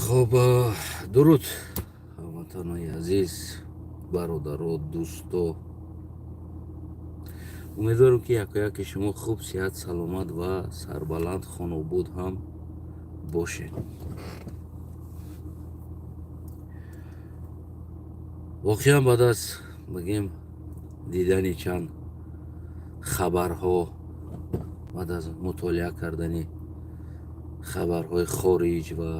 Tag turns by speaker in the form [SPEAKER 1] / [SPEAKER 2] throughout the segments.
[SPEAKER 1] Хуб, дуруд, ҳамватанои азиз, бародаро, дӯсто. Умедворам, ки якояки шумо хуб, сиҳат, саломат ва сарбаланд, хонобуд ҳам бошед. Воқеан, баъд аз, бигем, дидани чанд хабарҳо, баъд аз мутолиа кардани хабарҳои хориҷ ва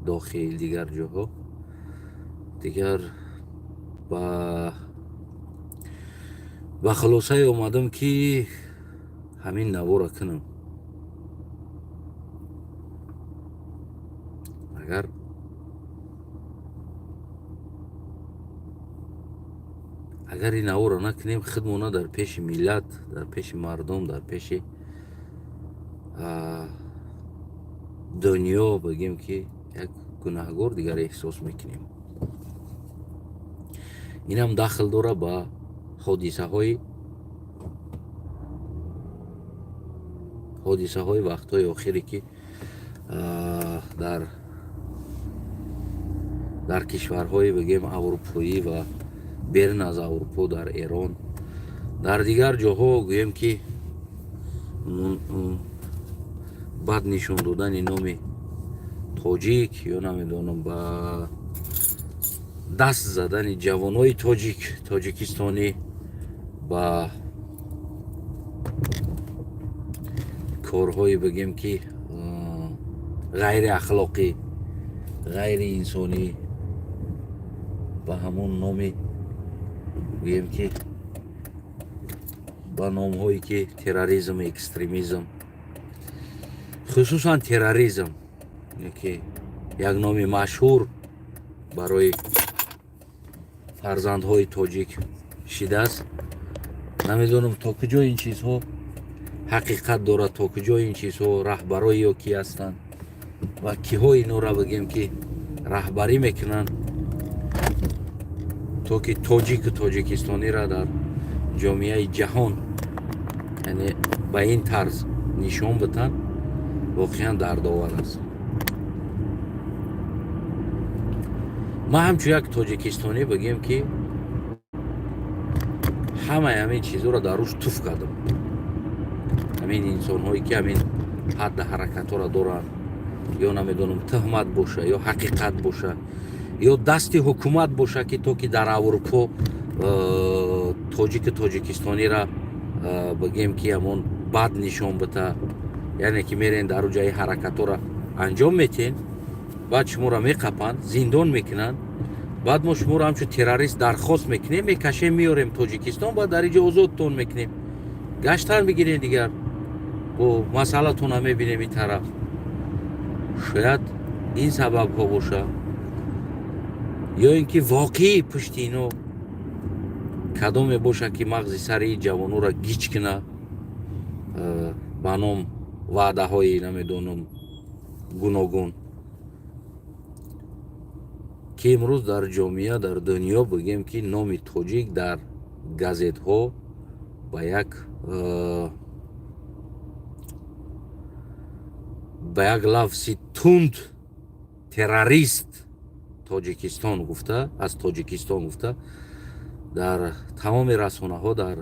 [SPEAKER 1] дохил, дигар ҷоҳо, дигар ба хулосае омадам, ки ҳамин навора кунам. Агар ин навора накунем, худмона дар пеши миллат, дар пеши мардум, дар пеши дунё, бигем, ки як гунаҳгор дигар эҳсос мекунем. Инам дахл дора ба ҳодисаҳои вақтҳои охире, ки дар кишварҳои, бигем, аврупоӣ ва берун аз Аврупо, дар Эрон, дар дигар ҷоҳо, гӯем, ки бад нишон додани номи тоҷик ё намедонам, ба даст задани ҷавонои тоҷик, тоҷикистонӣ ба корҳои, бигем, ки ғайриахлоқӣ, ғайриинсонӣ, ба ҳамон номи, гӯем, ки ба номҳое ки терроризм, экстремизм, хусусан терроризм, ки як номи машҳур барои фарзандҳои тоҷик шидааст. Намедонам, то куҷо ин чизҳо ҳақиқат дорад, то куҷо ин чизҳо раҳбарои ё ки ҳастанд ва киҳо инора, бигем, ки раҳбарӣ мекунанд, то ки тоҷику тоҷикистониро дар ҷомеаи ҷаҳон, яъне, ба ин тарз нишон битанд, воқеан дардовар аст. Ман ҳамчун як тоҷикистонӣ, бигем, ки ҳамаи ҳамин чизҳоро дар рӯш туф кардам. Ҳамин инсонҳое, ки ҳамин ҳадда ҳаракатҳоро доранд, ё намедонам, тӯҳмат боша ё ҳақиқат боша, ё дасти ҳукумат боша, ки то ки дар Аврупо тоҷику тоҷикистониро, бигем, ки ҳамон бад нишон бита. Яъне ки мерен, дар ҷаи ҳаракатҳоро анҷом метиҳен, баъд шуморо меқапанд, зиндон мекунанд. Баъд мо шуморо ҳамчун террорист дархост мекунем, мекашем, меорем Тоҷикистон, баъд дар инҷо озодтон мекунем, гаштан бигирем, дигар бо масъалатона мебинем. Ин тараф шояд ин сабабҳо боша ё ин ки воқеӣ пушти ино кадоме боша, ки мағзи сари ҷавонуро гиҷ куна ба ном ваъдаҳои, намедонам, гуногун, ки имрӯз дар ҷомеа, дар дунё, бигем, ки номи тоҷик дар газетҳо ба як лафзи тунд «террорист Тоҷикистон» гуфта, аз Тоҷикистон гуфта, дар тамоми расонаҳо дар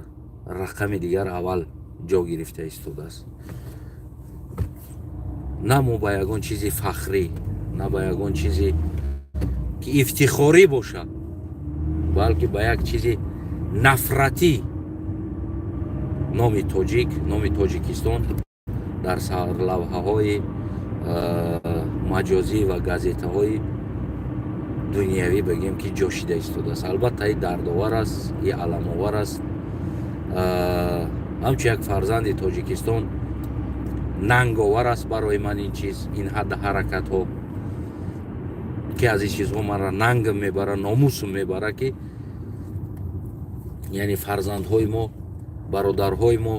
[SPEAKER 1] рақами дигар аввал ҷо гирифта истодааст. На мо ба ягон чизи фахрӣ, на ба ягон чизи ки ифтихорӣ бошад, балки ба як чизи нафратӣ номи тоҷик, номи Тоҷикистон дар сарлавҳаҳои маҷозӣ ва газетаҳои дунявӣ, бигем, ки ҷо шида истодааст. Албатта, и дардовар аст, и аламовар аст. Ҳамчун як фарзанди Тоҷикистон нанговар аст барои ман ин чиз, ин ҳадда ҳаракатҳо, ки аз ин чизҳо манра нангам мебара, номусам мебара, ки яъне фарзандҳои мо, бародарҳои мо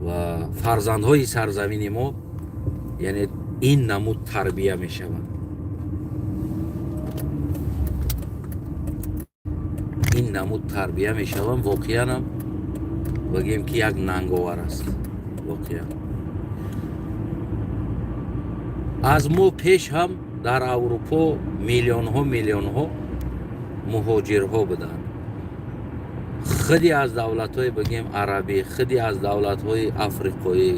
[SPEAKER 1] ва фарзандҳои сарзамини мо, яъне, ин намуд тарбия мешаванд, ин намуд тарбия мешаванд. Воқеанам, бигем, ки як нанговар аст. Воқеан, аз мо пеш ҳам Дар Аврупо миллионҳо, миллионҳо муҳоҷирҳо буданд, худи аз давлатҳои, бигем, арабӣ, худи аз давлатҳои африқоӣ,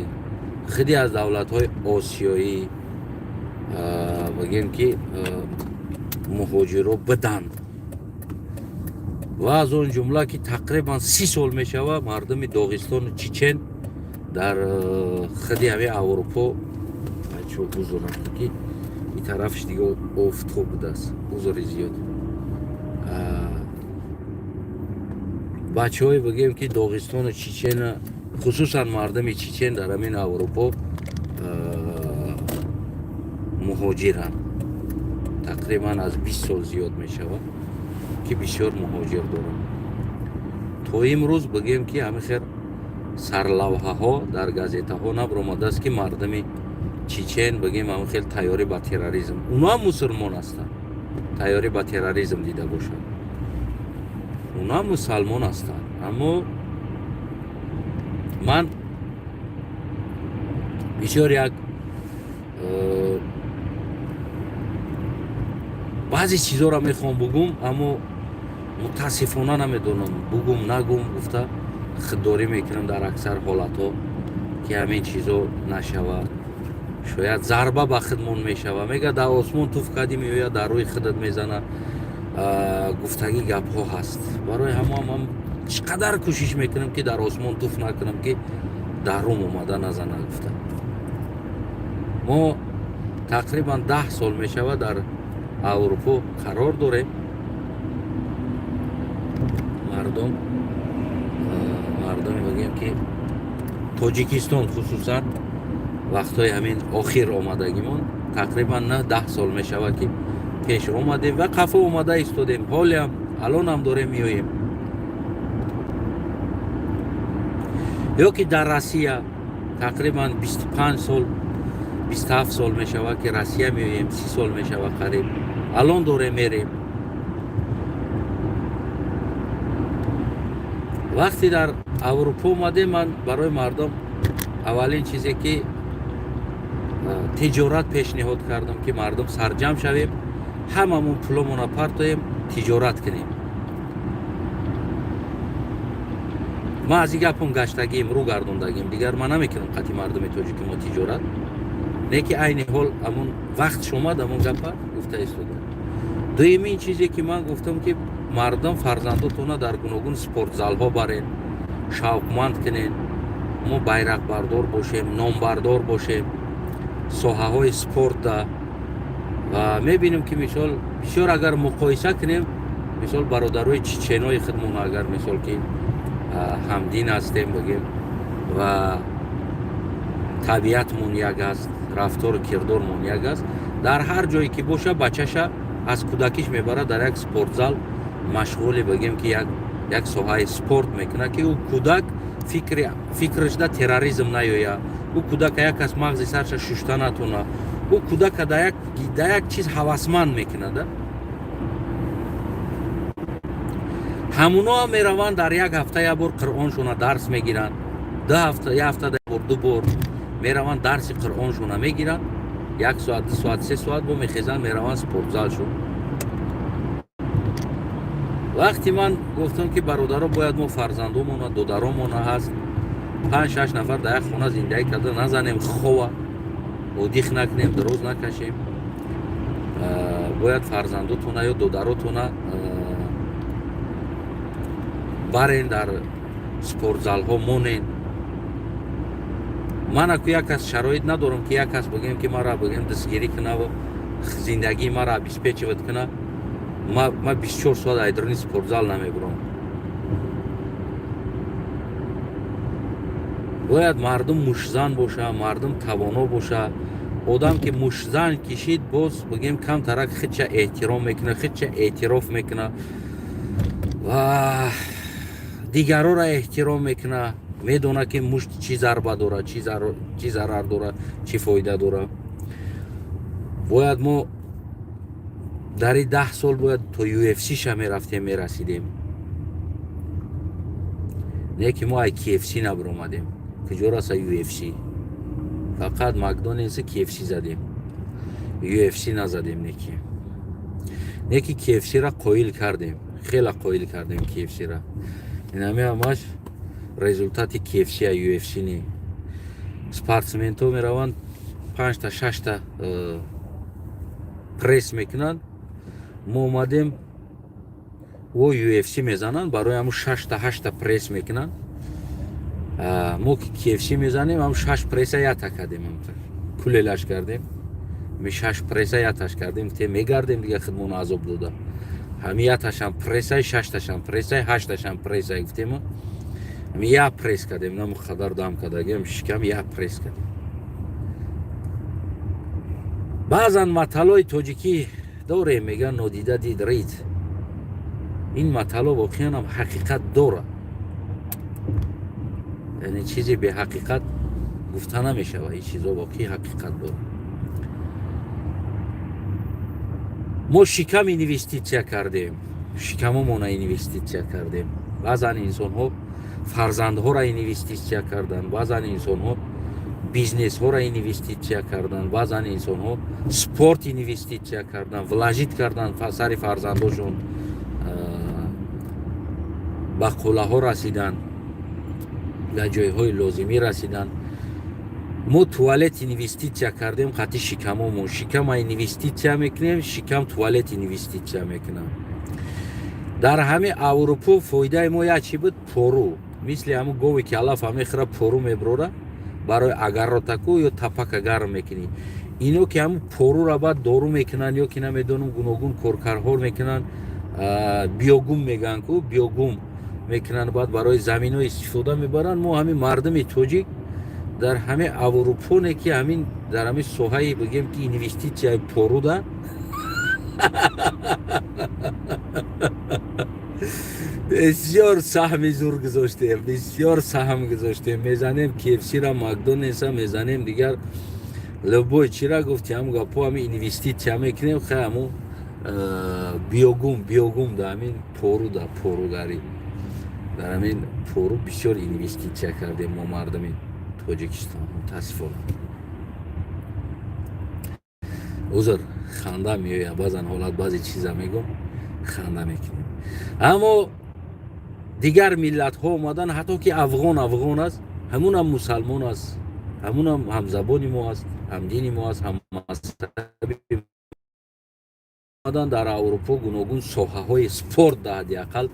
[SPEAKER 1] худи аз давлатҳои осиёӣ, бигем, ки муҳоҷирҳо буданд. Ва аз он ҷумла, ки тақрибан 30 сол мешавад, мардуми Доғистону Чечен дар худи ҳамин Аврупо. Чо, узр, ки ин тарафш дига офтоб будааст, узри зиёд. Бачаҳое, бигем, ки Доғистону Чечена, хусусан мардуми чечен, дар ҳамин Аврупо муҳоҷиранд. Тақрибан аз 20 сол зиёд мешавад, ки бисёр муҳоҷир доранд. То имрӯз, бигем, ки ҳамин хел сарлавҳаҳо дар газетаҳо набаромадааст, ки мардуми чечен, бигем, ҳамин хел тайёрӣ ба терроризм, уно ҳам мусулмон ҳастанд, тайёрӣ ба терроризм дида бошад. Уно ҳам мусалмон ҳастанд. Аммо ман бисёр як баъзе чизҳоро мехоҳам бугум, аммо мутаассифона намедонам бугум, нагум гуфта худдорӣ мекунам дар аксар ҳолатҳо, ки ҳамин чизҳо нашавад, шояд зарба ба худмон мешавад. Мега, дар осмон туф кардӣ, меояд, дар рӯи худат мезана, гуфтагӣ гапҳо ҳаст. Барои ҳамоам ман чӣ қадар кӯшиш мекунам, ки дар осмон туф накунам, ки дар рум омада назана гуфта. Мо тақрибан 10 сол мешавад, дар Аврупо қарор дорем. Мардум, бигем, ки Тоҷикистон, хусусан вақтҳои ҳамин охир омадагимон, тақрибан на 10 сол мешавад, ки пеш омадем ва қафо омада истодем. Ҳолиам, алонам дорем меоем. Ё ки дар Россия тақрибан 25 сол, 27 сол мешавад, ки Россия меоем, 30 сол мешавад қариб, алон дорем мерем. Вақте дар Аврупо омадем, ман барои мардум аввалин чизе, ки тиҷорат пешниҳод кардам, ки мардум сарҷамъ шавем, ҳамамон пуломона партоем, тиҷорат кунем. Ман аз ин гапам гаштагием, рӯ гардондагием, дигар ман намекунам қати мардуми тоҷики мо тиҷорат. Не ки айни ҳол ҳамон вақтш омад, ҳамон гапа гуфта истодам. Дуюмин чизе, ки ман гуфтам, ки мардум фарзандотона дар гуногун спортзалҳо барен, шавқманд кунен, мо байрақбардор бошем, номбардор бошем соҳаҳои спортда. Ва мебинем, ки мисол бисёр агар муқоиса кунем, мисол бародарои чеченои худмон, агар мисол ки ҳамдин ҳастем, бигем, ва табиатмон як аст, рафтору кирдормон як аст, дар ҳар ҷое ки боша, бачаша аз кӯдакиш мебарад, дар як спортзал машғули, бигем, ки як соҳаи спорт мекунад, ки ӯ кӯдак фикрашда терроризм наёяд, ӯ кӯдака як кас мағзи сарша шушта натона, ӯ кӯдака да як чиз ҳавасманд мекунад. Ҳамуно ҳам мераванд, дар як ҳафта як бор қуръоншона дарс мегиранд, 2 ҳафта, як ҳафта бор, ду бор мераванд, дарси қуръоншона мегиранд, як соат, 2 соат, 3 соат, бо мехезанд, мераванд спортзалшон. Вақте ман гуфтам, ки бародаро, бояд мо фарзандомона, додаромона ҳаст, панҷ, шаш нафар дар як хона зиндагӣ карда, назанем хова, одих накунем, дароз накашем, бояд фарзандотона ё додаротона барен, дар спортзалҳо монен. Ман аку як кас шароит надорам, ки як кас, бигем, ки мара, бигем, дастгирӣ кунаву зиндагии мара обеспечивать куна. Ма 24 соат айдрони спортзал намебурам. Бояд мардум мушзан боша, мардум тавоно боша. Одам ки мушзан кишид, боз, бигем, камтарак худша эҳтиром мекуна, худша эътироф мекуна ва дигарора эҳтиром мекуна, медона, ки мушт чӣ зарба дорад, чӣ зарар дорад, чӣ фоида дорад. Бояд мо дар ин 10 сол бояд то UFC ша мерафтем, мерасидем. Не ки мо ай KFC набаромадем. Куҷо раса UFC? Фақат Макдональдс, KFC задем. UFC назадем, неки KFC-ра қоил кардем, хела қоил кардем KFC-ра. Инами ҳамаш результати KFC UFC не. Спортсментҳо мераванд, панҷта, шашта пресс мекунанд. Мо омадем, во UFC мезананд, барои ҳамун шашта, ҳашта пресс мекунанд. Мо ки KFC мезанем, ҳам шаш пресса ята кардем, кулелаш кардем. Ми шаш пресса яташ кардем, те мегардем дига, худмоно азоб дода. Ҳами яташам прессай, шашташам прессай, ҳашташам прессай гуфтему, ҳами я пресс кардем, наму қадар дам кардагем шикам, я пресс кардем. Баъзан маталои тоҷикӣ дорем, мегӯянд: «Нодида дид, рид». Ин матало воқеанам ҳақиқат дорад, яъне чизе беҳақиқат гуфта намешавад. Ин чизо воқеи ҳақиқат дорад. Мо шикам инвеститсия кардем, шикамомона инвеститсия кардем. Баъзан инсонҳо фарзандҳоро инвеститсия карданд, баъзан инсонҳо бизнесҳоро инвеститсия карданд, баъзан инсонҳо спорт инвеститсия карданд, вложить карданд сари фарзандошон, ба қуллаҳо расиданд, дар ҷойҳои лозимӣ расиданд. Мо туалет инвеститсия кардем қати шикамомон. Шикама инвеститсия мекунем, шикам туалет инвеститсия мекунам. Дар ҳами Аврупо фоидаи мо як чӣ буд? Пору. Мисли ҳамун гове ки алафа мехӯра, пору меброра, барои агарротаку ё тапака гарм мекунӣ. Ино ки ҳамун порура баъд дору мекунанд ё ки намедонам, гуногун коркарҳо мекунанд, биогум мегӯянд ку, биогум мекунанд, баъд барои заминҳо истифода мебаранд. Мо ҳамин мардуми тоҷик дар ҳамин Аврупоне ки ҳамин дар ҳамин соҳаи, бигем ки, инвеститсияи поруда бисёр саҳми зур гузоштем, бисёр саҳм гузоштем. Мезанем KFC-ра, Макдональдса мезанем, дигар любой чира гуфти, ҳам гапо, ҳамин инвеститсия мекунем. Хай, ҳамун биогум да ҳамин пору, да поругарӣ, дар ҳамин пору бисёр инвеститсия кардем мо, мардуми Тоҷикистон. Мутаассифона, узр, ханда меояд баъзан ҳолат, баъзе чиза мегӯм, ханда мекунем. Аммо дигар миллатҳо омадан, ҳатто ки афғон афғон аст, ҳамунам мусалмон аст, ҳамунам ҳамзабони мо аст, ҳамдини мо аст, ҳаммазҳаби. Омадан дар Аврупо гуногун соҳаҳои спорт, да ҳадди ақал,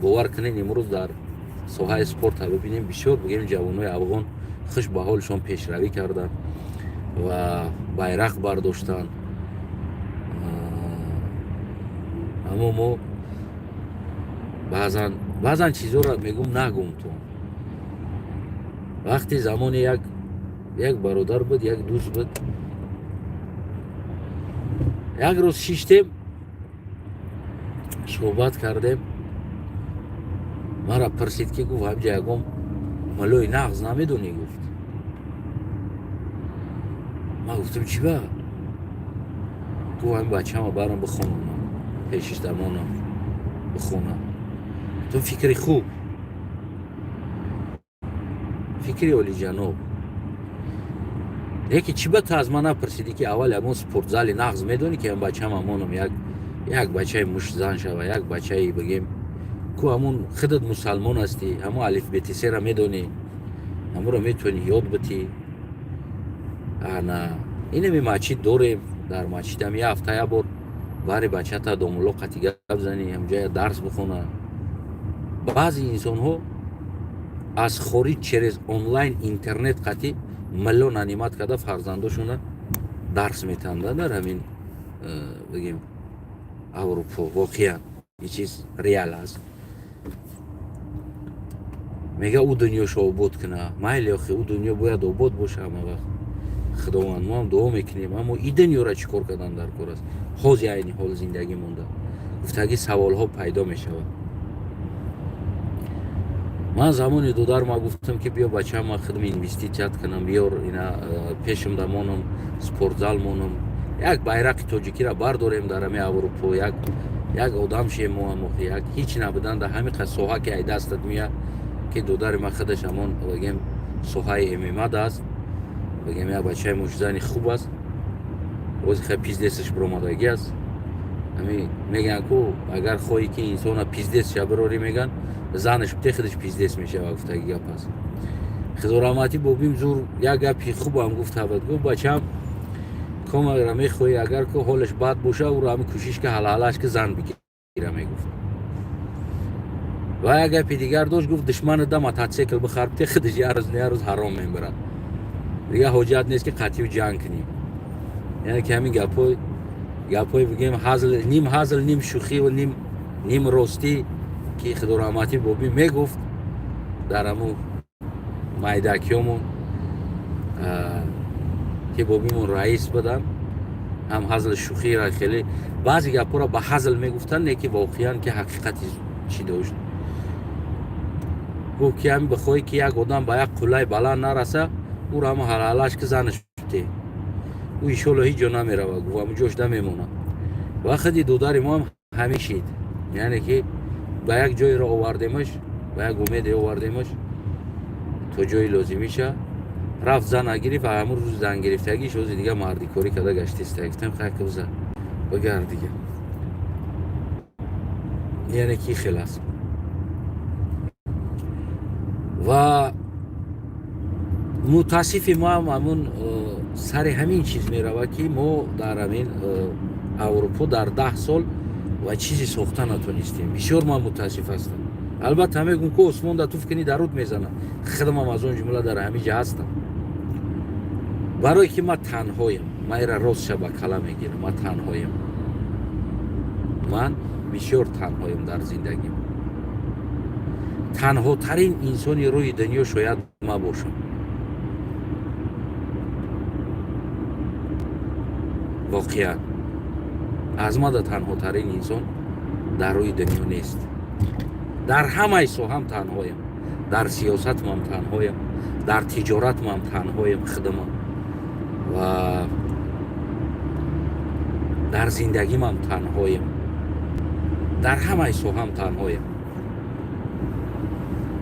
[SPEAKER 1] бовар кунед, имрӯз дар соҳаи спорта бибинем, бисёр, бигем, ҷавонои афғон хуш ба ҳолшон пешравӣ карданд ва байрақ бардоштанд. Аммо мо баъзан чизҳоро мегӯм, нагум. То вақти замоне як бародар буд, як дӯст буд. Як рӯз шиштем, суҳбат кардем. Мара пурсид ки, гуфт: «Ҳамҷа ягон малои нағз намедонӣ?» Гуфт. Ман гуфтам: «Чӣ ба?» Гуфт: «Ҳамин бачама барам бихононам, пешиш дамонам, бихонам». Гуфтам: «Фикри хуб, фикри олиҷаноб, лекин чӣ ба ту аз ман напурсидӣ, ки аввал ягон спортзали нағз медонӣ, ки ҳам бачам амонам, як бачаи муштзан шава, як бачаи, бигем, ку ҳамун худат мусалмон ҳастӣ, ҳамун алифбетисера медонӣ, ҳамуро метавонӣ ёд битӣ. Ана инами масҷид дорем, дар масҷидам як ҳафта як бор бари бачата домулло қати гап занӣ, ҳамҷоя дарс бихона». Баъзе инсонҳо аз хориҷ через онлайн интернет қати миллон нанимать карда, фарзандошона дарс метаҳанд дар ҳамин, бигем, Аврупо. Воқеан ин чиз реал аст. Мега, ӯ дунёшо обод куна. Майли, охи, ӯ дунё бояд обод боша ҳама вақт, Худованд, мо ҳам дуо мекунем. Аммо и дунёра чӣ кор кардан дар кор аст ҳози, айни ҳол зиндагӣ монда? Гуфтаги саволҳо пайдо мешавад. Ман замони дудар ма гуфтам, ки биё, бача, ма худам инвеститсият кунам, биёр ина пешам дамонам, спортзал монам, як байрақи тоҷикиро бардорем дар ҳами Аврупо, як одам шем. Мо ам як ҳеҷ набудан дар ҳами соҳа, ки ай дастат меяд, ки додари ма худаш ҳамон, бигем, соҳаи ММА аст, бигем, як бачаи муштзани хуб аст. Ози хай пиздесаш биромадагӣ аст. Ҳами мегӯянд ку, агар хоҳӣ ки инсона пиздец ша бирорӣ, мегӯянд, занаш бите, худаш пиздец мешава, гуфтаги гап аст. Худораҳматӣ бобим зур як гапи хубам гуфта буд, гуфт: «Бачам, комара мехоҳӣ, агар ку ҳолаш бад боша, ӯро ҳами кӯшиш ки ҳалҳалаш ки зан бигира», мегуфт. Ва як гапи дигар дошт, гуфт: «Душмани да мототсикл бихар, бите, худаш як рӯз не як рӯз ҳаром мебарад, дигар ҳоҷат нест ки қатъию ҷанг кунӣ». Яъне ки ҳамин гапҳои бигем ҳазл, ним ҳазл, ним шӯхӣ ва ним ростӣ, ки худораҳматӣ бобӣ мегуфт дар ҳамун майдакиёмон, ки бобимон раис буданд, ҳам ҳазл шӯхиро хеле баъзе гапҳоро ба ҳазл мегуфтанд, не ки воқеан ки ҳақиқати чӣ дошт. Гуфт ки ҳамин бихоҳӣ ки як одам ба як қуллаи баланд нараса, ӯро ҳама ҳалҳалаш ки занаш бите, ӯ иншолло ҳеҷ ҷо намерава, гуфт, ҳамун ҷош намемонад. Ва худи додари мо ҳам ҳамин шид, яъне ки ба як ҷойеро овардемаш, ба як умеде овардемаш, то ҷои лозимиша рафт, зана гирифт ва ҳамун рӯзи зан гирифтагиш ози дига мардикорӣ карда гаштиста. Гуфтем: «Хай, куза бигард дига». Яъне ки хел аст. Ва мутаассифи мо ҳам ҳамун сари ҳамин чиз меравад, ки мо дар ҳамин Аврупо дар 10 сол ва чизе сохта натонистем. Бисёр ман мутаассиф ҳастам. Албатта, мегӯм ку, осмон да туф кунӣ, дар руд мезанад. Худамам аз он ҷумла дар ҳамин ҷа ҳастам, барое ки ман танҳоям. Ман ира ростша ба кала мегирам, ман танҳоям, ман бисёр танҳоям дар зиндагим. Танҳотарин инсони рӯи дунё шояд ма бошам. Воқеан, аз мада танҳотарин инсон дар рӯи дунё нест. Дар ҳамаи соҳам танҳоям: дар сиёсатмам танҳоям, дар тиҷоратмам танҳоям худамам ва дар зиндагимам танҳоям, дар ҳамаи соҳам танҳоям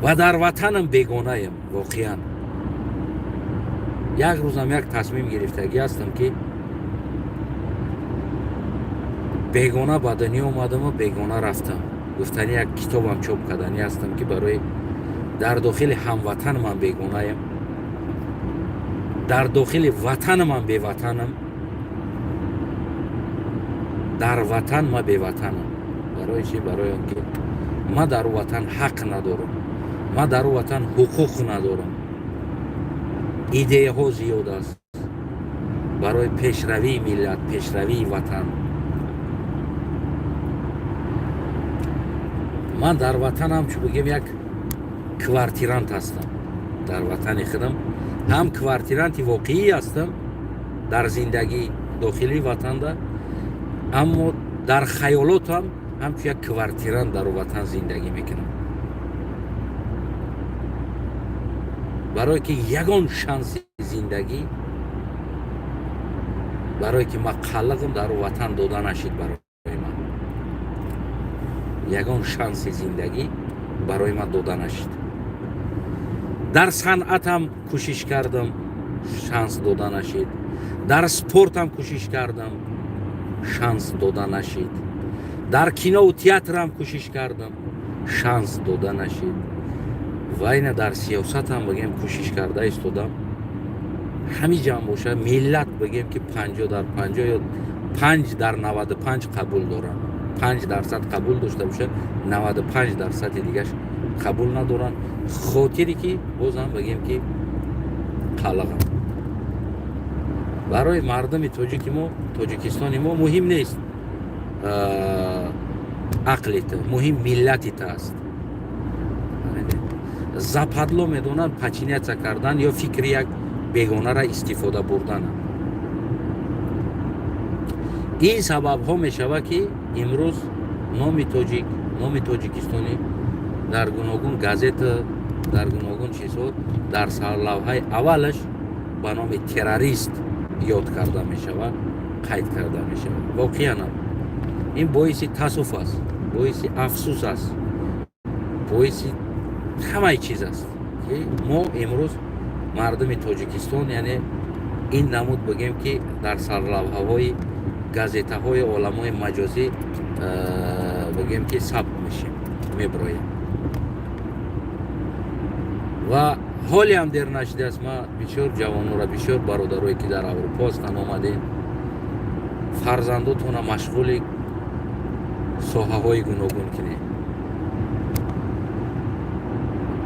[SPEAKER 1] ва дар ватанам бегонаем. Воқеан, як рӯзам як тасмим гирифтагӣ ҳастам, ки бегона ба дунё омадаму бегона рафтам гуфтани як китобам чоп карданӣ ҳастам, ки барои дар дохили ҳамватанамам бегонаем, дар дохили ватанамам беватанам, дар ватан ма беватанам. Барои чӣ? Барои он ки ма дар ватан ҳақ надорам, ма дар ватан ҳуқуқ надорам. Идеяҳо зиёд аст барои пешравии миллат, пешравии ватан. Ман дар ватанам, чу бигем, як квартирант ҳастам. Дар ватани худам ҳам квартиранти воқеӣ ҳастам дар зиндагӣ дохилии ватанда, аммо дар хаёлотам ҳамчун як квартирант дар ватан зиндагӣ мекунам, барое ки ягон шанси зиндагӣ, барое ки ман қаллиқам, дар ватан дода нашид. Барои ман ягон шанси зиндагӣ барои ман дода нашид. Дар санъатам кӯшиш кардам, шанс дода нашид. Дар спортам кӯшиш кардам, шанс дода нашид. Дар кинову театрам кӯшиш кардам, шанс дода нашид. Ва ина дар сиёсатам, бигем, кӯшиш карда истодам. Ҳамин ҷамъ боша, миллат, бигем, ки 50 дар 50 ё 5 дар 95 қабул доранд. 5% қабул дошта бошад, 95 дарсади дигаш қабул надоранд, хотире ки бозам бигем ки қалағам. Барои мардуми тоҷики мо, Тоҷикистони мо муҳим нест ақли ту, муҳим миллати ту аст. Западло медонанд подчиняться кардан ё фикри як бегонара истифода бурдан. Ин сабабҳо мешавад, ки имрӯз номи тоҷик, номи тоҷикистонӣ дар гуногун газета, дар гуногун чизҳо дар сарлавҳаи аввалаш ба номи террорист ёд карда мешавад, қайд карда мешавад. Воқеанам, ин боиси таассуф аст, боиси афсӯс аст, боиси ҳамаи чиз аст, ки мо имрӯз мардуми Тоҷикистон, яъне Ин намуд бигем ки дар сарлавҳаҳои газетаҳои оламои маҷозӣ бигем ки сабт мешем, меброем. Ва ҳоле ҳам дер нашидааст. Ма бисёр ҷавонора, бисёр бародарое ки дар Аврупо ҳастанд, омадем, фарзандотона машғули соҳаҳои гуногун кунед.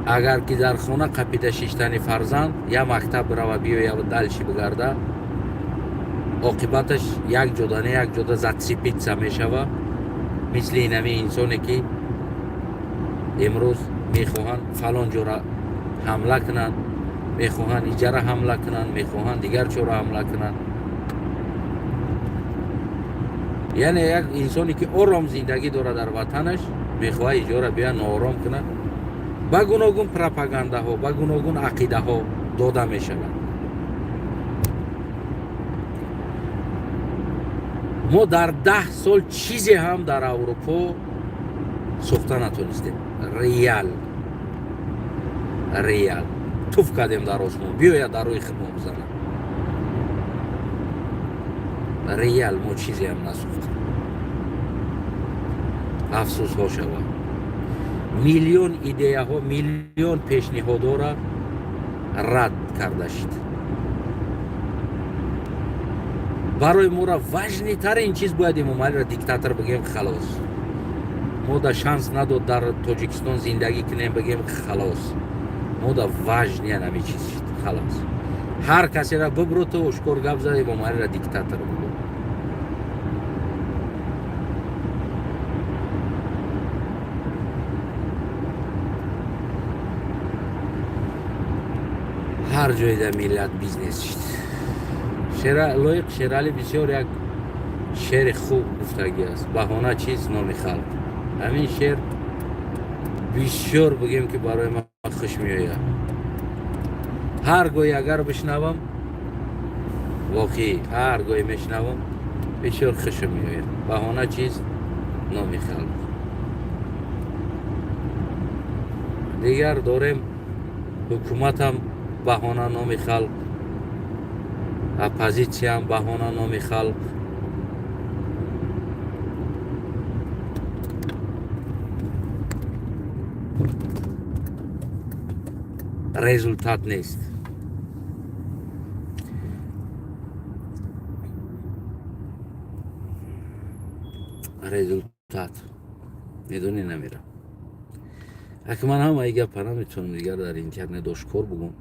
[SPEAKER 1] Агар ки дар хона қапида шиштани фарзанд, я мактаб бирава биёя, дальше бигарда, оқибаташ як ҷода не, як ҷода зацепиться мешава, мисли инами инсоне ки имрӯз мехоҳанд фалон ҷора ҳамла кунанд, мехоҳанд иҷара ҳамла кунанд, мехоҳанд дигар чора ҳамла кунанд. Яъне як инсоне ки ором зиндагӣ дорад дар ватанаш, мехоҳад иҷора бия ноором кунад. Ба гуногун пропагандаҳо, ба гуногун ақидаҳо дода мешавад. Мо дар 10 сол чизе ҳам дар Аврупо сохта натонистем. Реал, реал туф кардем дар осмон, биёяд дар рӯи худмо бизанад. Реал мо чизе ҳам насохтем. Афсӯсҳо шавад, миллион идеяҳо, миллион пешниҳодҳоро рад карда шид. Барои моро важный тарин чиз бояд Эмомалиро диктатор бигем, халос. Мо да шанс надод дар Тоҷикистон зиндагӣ кунем, бигем, халос. Мо да важный ҳами чиз шид, халос. Ҳар касеро бибро, ту ошкор гап зад, Эмомалиро диктатор бигӯ. Ҳар ҷойда миллат бизнес шид. Лоиқ Шералӣ бисёр як шеъри хуб гуфтагӣ аст: «Баҳона чист? Номи халқ». Ҳамин шеър бисёр, бигем ки, барои ман хуш меояд. Ҳар гоҳе агар бишнавам, воқеӣ ҳар гоҳе мешнавам, бисёр хушм меояд. «Баҳона чист? Номи халқ». Дигар дорем, ҳукуматам баҳона номи халқ, оппозитсиям баҳона номи халқ. Результат нест. Результат медонӣ, намерам. Аки ман ҳамаи гапа наметавонам дигар дар интернет ошкор бугум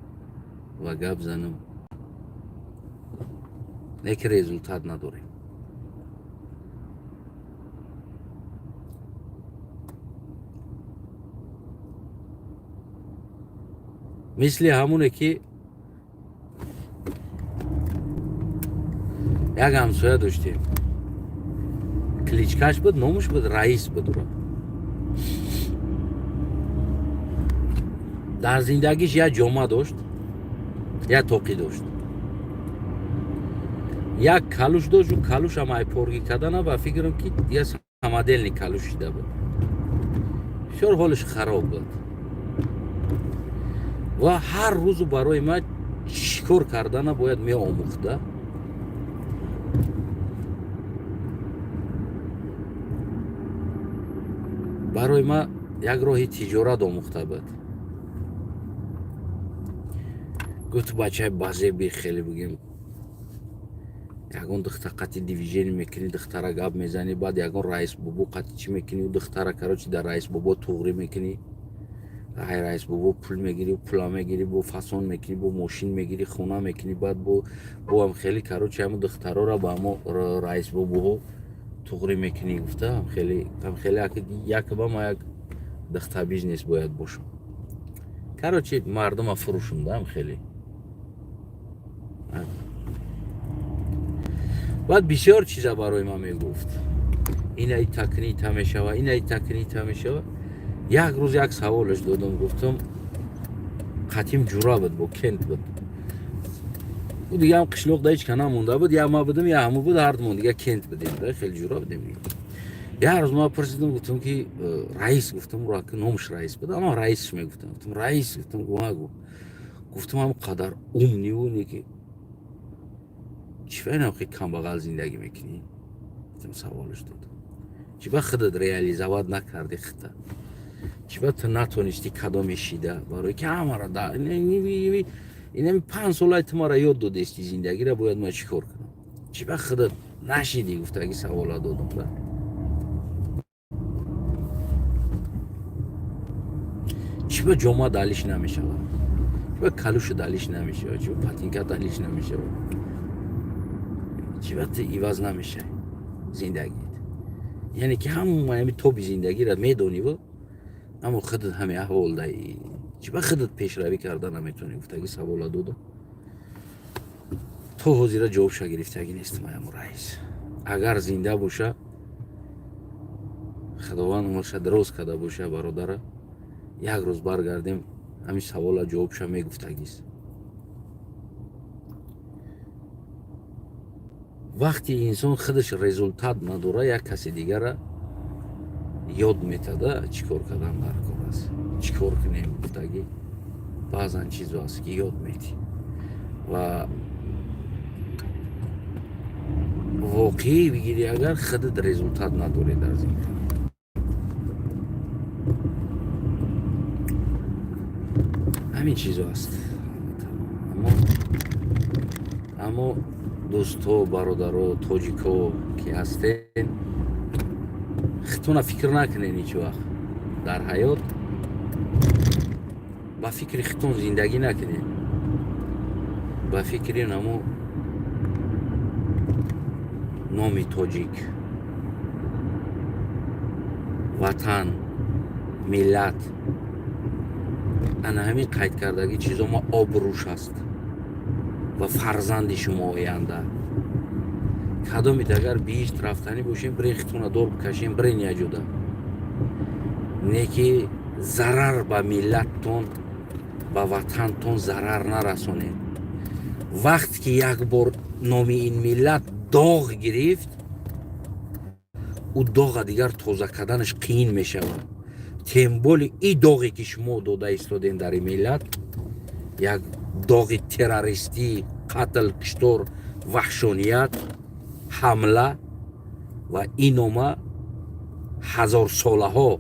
[SPEAKER 1] ва гап занам, не ки результат надорем. Мисли ҳамоне ки як ҳамсоя доштем, кличка ш буд, номуш буд, Раис буд. Уро дар зиндагиш як ҷома дошт, як тоқӣ дошт, як калуш дошт. У калушам айпоргӣ кардана, ба фикрам ки я самодельный калуш шида буд. Бисёр ҳолиш хароб буд ва ҳар рӯзу барои ман чӣ кор кардана бояд меомӯхта. Барои ман як роҳи тиҷорат омӯхта буд. Гуфт: «Бачаи базеби, хеле бигем, ягон духтар қати движение мекунӣ, духтара гап мезанӣ, баъд ягон раис бобо қати чӣ мекунӣ, духтара, короче, дар раис бобо туғрӣ мекунӣ, ай раис бобо пул мегирӣ, пула мегирӣ, бо фасон мекунӣ, бо мошин мегирӣ, хона мекунӣ, баъд бо ам хеле, короче, ҳамо духтарора ба ҳамо раис бобоҳо туғрӣ мекунӣ», гуфта. Хеле якба ма як духта бизнес бояд бошам, короче, мардума фурӯшундам хеле. Баъд бисёр чиза барои ман мегуфт: инаи такнита мешава, инаи такнита мешава. Як рӯз як саволаш додам, гуфтам, қатим ҷура буд, бо кент буд, ӯ дигаам қишлоқ да ҳеч ка намонда буд, я ма будам, я ҳаму буд, ҳардумон дига кент будем да, хеле ҷура будем. Як рӯз ма пурсидам, гуфтам ки раис, гуфтам, ӯро номаш Раис буд, ама Раисш мегуфтам. Гуфтам: «Раис», гуфтам, гуфтам, ҳам қадар умный ву неки. Чӣ ба хе камбағал зиндагӣ мекунӣ? Гуфтам, саволаш додам. Чӣ ба худат реализовать накардӣ хита? Чӣ ба ту натонистӣ кадоме шида? Барои ки ҳамара инами 5 солаи ту мара ёд додести, зиндагиро бояд ман чӣ кор кунам? Чӣ ба худат нашидӣ, гуфтаги савола додам да. Чӣ ба ҷома далиш намешавад? Чӣ ба калушу далиш намешавад? Чӣ ба ботинка далиш намешавад? Чӣ ба ту иваз намешавӣ зиндагит? Яъне ки ҳама ҳами тоби зиндагиро медониву, аммо худат ҳами аҳвол даи. Чӣ ба худат пешравӣ карда наметавонӣ, гуфтаги савола додам. То ҳозира ҷавобша гирифтагӣ нестам. Аяму раис агар зинда боша, Худованд умрша дароз карда боша, бародара, як рӯз баргардем, ҳамин савола ҷавобша мегуфтагист. Вақте инсон худаш результат надора, як каси дигара ёд метада, чӣ кор кардан дар кор аст, чӣ кор кунем гуфтагӣ. Баъзан чизо аст, ки ёд метӣ ва воқеӣ бигирӣ, агар худат результат надорӣ дар зиндагӣ. Ҳамин чизо аст. Аммо дӯстҳо, бародаро, тоҷико ки ҳастен, хитона фикр накунен. Ҳеҷ вақт дар ҳаёт ба фикри хитон зиндагӣ накунед, ба фикри намо номи тоҷик, ватан, миллат. Ана ҳамин қайдкардагӣ чизо ма обрӯш аст ва фарзанди шумо оянда. Кадомит агар биҳишт рафтанӣ бошем, бирен хитона дор бикашем, бирен яҷуда, не ки зарар ба миллаттон, ба ватантон зарар нарасонед. Вақт ки як бор номи ин миллат доғ гирифт, ӯ доға дигар тоза карданаш қиин мешавад. Тем более и доғе ки шумо дода истодем дар ин миллат, як доғи террористӣ, қатл, киштор, ваҳшоният, ҳамла ва инома ҳазорсолаҳо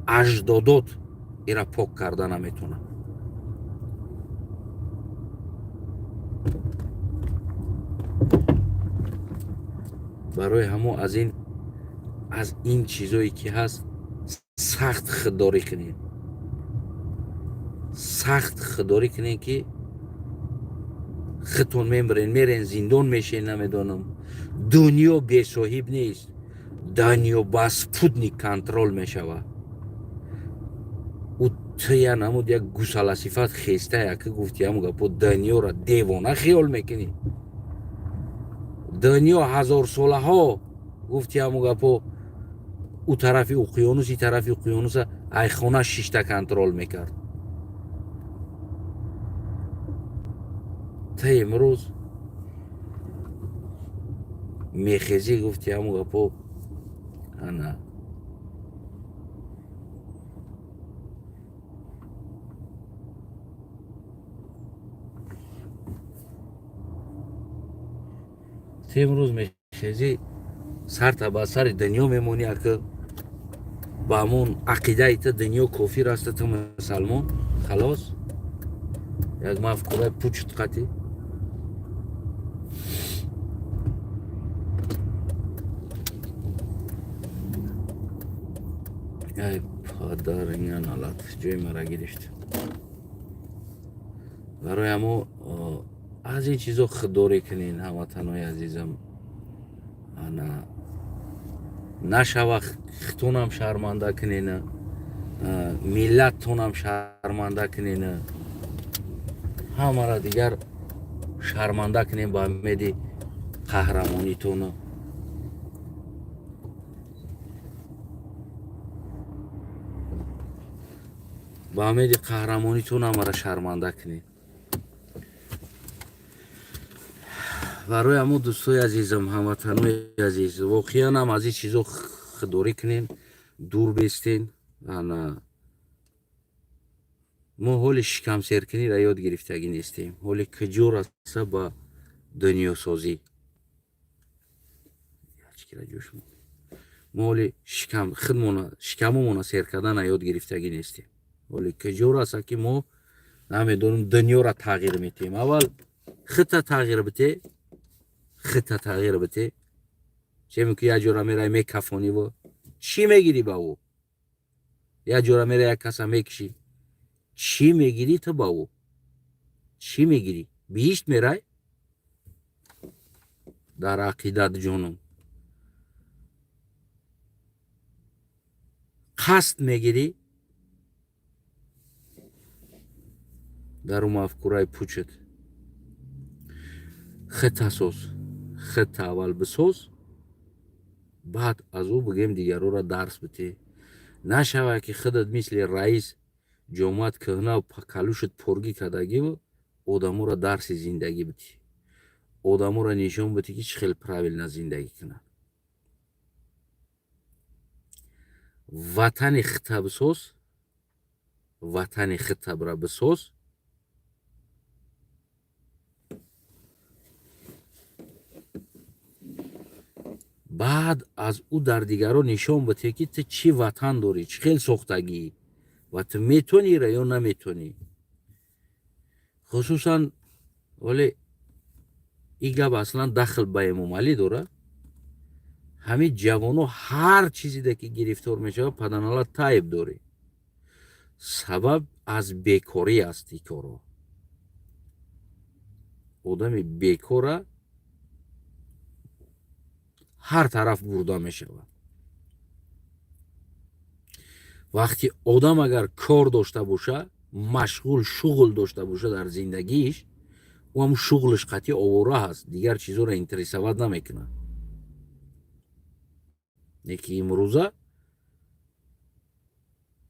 [SPEAKER 1] аҷдодот ира пок карда наметонад. Барои ҳамо аз ин чизое ки ҳаст, сахт худдорӣ кунед, сахт худдорӣ кунед, ки худтон мемирен, мерен зиндон мешен, намедонам. Дунё бесоҳиб нест, дунё ба спутник контроль мешавад. Ӯ тия намуд як гусаласифат хеста, яка гуфти ҳаму гапо, дунёра девона хиёл мекунӣ. Дунё ҳазорсолаҳо, гуфти ҳаму гапо, ӯ тарафи уқёнус, и тарафи уқёнуса айхона шишта контроль мекард. Та имрӯз мехезӣ, гуфти ҳаму гапо, ана ту имрӯз мехезӣ, сарта ба сари дунё мемонӣ. Ака, ба ҳамон ақидаи ту дунё кофир аста, ту мусалмон, халос. Як мафкураи пучт қатӣ. Ай падар, налат ҷои мара гирифт. Барои ҳамо аз ин чизо худдорӣ кунен, ҳамватанои азизам. Ана нашава хитонам шарманда кунена, миллаттонам шарманда кунена, ҳамара дигар шарманда кунем ба умеди қаҳрамонитону. Ба умеди қаҳрамонитон ҳамара шарманда кунем. Барои ҳамо, дӯстои азизам, ҳамватанои азиз, воқеан ҳам аз ин чизо худдорӣ кунем, дур бестен. Ана мо ҳоли шикамсеркуниро ёд гирифтагӣ нестем. Ҳоли куҷо раса ба Дунёсозӣ мо ҳоли худмона, шикамомона сер кардана ёд гирифтагӣ нестем. Ҳоли куҷо раса, ки мо намедонем, дунёро тағйир метиҳем? Аввал худта тағйир бите, худта тағйир бите. Че муки як ҷора мерай, мекафониву чӣ мегирӣ ба ӯ? Як ҷора мерай, як каса мекишӣ, чӣ мегирӣ ту ба ӯ? Чӣ мегирӣ? Биҳишт мерай? Дар ақидат, ҷонум, қасд мегирӣ дар ӯ мафкураи пучат. Худта соз, худта аввал бисоз, баъд аз ӯ бигем дигарора дарс битӣ. Нашавад, ки худат мисли раис ҷомаат кӯҳнаву калушат поргӣ кардагиву одаморо дарси зиндагӣ битӣ, одаморо нишон битӣ, ки чӣ хел правильно зиндагӣ кунанд. Ватани худта бисоз, ватани худтабра бисоз. Баъд аз ӯ дар дигарон нишон бите, ки ту чӣ ватан дорӣ, чӣ хел сохтагӣ ва ту метонира ё наметонӣ. Хусусан вале ин гап аслан дахл ба Эмомалӣ дорад. Ҳамин ҷавоно ҳар чизеде ки гирифтор мешавад, паданала тайб дорӣ, сабаб аз бекорӣ аст. Ин корро одами бекора ҳар тараф бурда мешавад. Вақти одам агар кор дошта боша, машғул, шуғл дошта боша дар зиндагииш, ӯ ҳам шуғлиш қатъи овора ҳаст, дигар чизоро интересовать намекунад. Неки имрӯза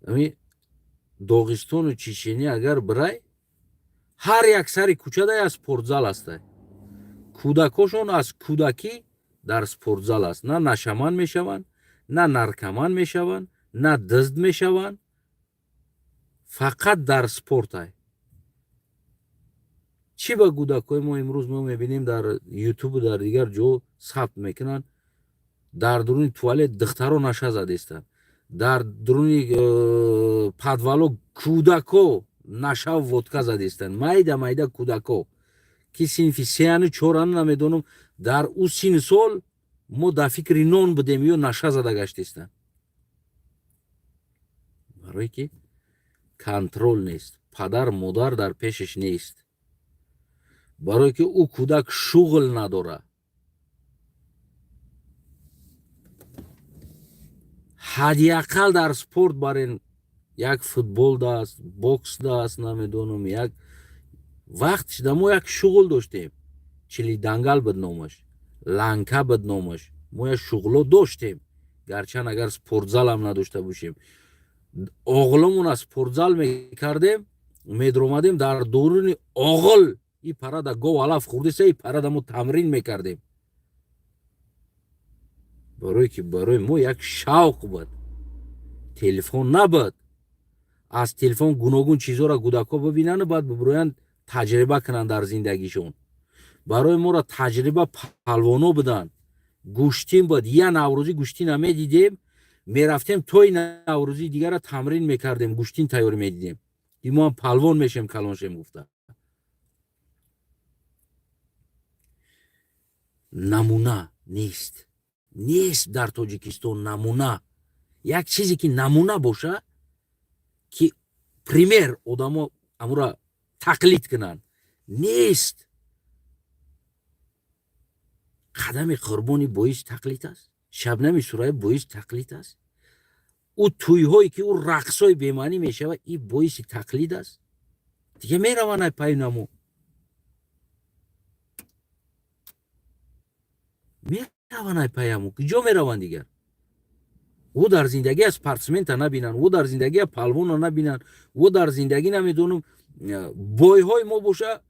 [SPEAKER 1] ами Доғистону Чечения агар бирай, ҳар як сари кӯчада як спортзал ҳастай. Кӯдакошон аз кӯдакӣ дар спортзал аст. На нашаман мешаванд, на наркоман мешаванд, на дизд мешаванд, фақат дар спортай. Чӣ ба кӯдакҳои мо имрӯз мо мебинем, дар ютубу дар дигар ҷо сабт мекунанд, дар дуруни туалет духтаро наша задестанд, дар дуруни подвало кӯдако нашаву водка задестанд, майда майда кӯдако, ки синфи сеану чорану намедонам. Дар ӯ синну сол мо дар фикри нон будем, ё наша зада гаштестанд. Барое ки контроль нест, падар модар дар пешаш нест, барое ки ӯ кӯдак шуғл надорад. Ҳадди ақал дар спорт барен, як футбол даст, бокс даст, намедонам. Як вақт шида мо як шуғл доштем, чили дангал буд номаш, ланка буд номаш. Мо як шуғло доштем, гарчанд агар спортзалам надошта бошем, оғломона спортзал мекардем, медромадем дар дуруни оғил, и парада гов алаф хӯрдиса, и парада мо тамрин мекардем, барое ки барои мо як шавқ буд. Телефон набуд, аз телефон гуногун чизҳоро кӯдакҳо бибинану баъд бибироянд, таҷриба кунанд дар зиндагишон. Барои моро таҷриба палвоно буданд, гӯштин буд. Я наврӯзӣ гӯштина медидем, мерафтем, тои наврӯзии дигара тамрин мекардем, гӯштин тайёр медидем, ки мо ҳам палвон мешем, калоншем гуфта. Намуна нест, нест дар Тоҷикистон намуна. Як чизе ки намуна боша, ки пример, одамо амура тақлид кунанд, нест. Қадами Қурбони боиси тақлид аст, Шабнами Сурая боиси тақлид аст, ӯ тӯйҳое ки ӯ рақсҳои бемаънӣ мешавад, и боиси тақлид аст. Дига мераванд ай пайи намо, мераванд ай пайамо. Куҷо мераванд дигар? Ӯ дар зиндагӣ аз спортсмента набинанд, ӯ дар зиндагӣ палвона набинанд, ӯ дар зиндагӣ намедонам, бойҳои мо боша,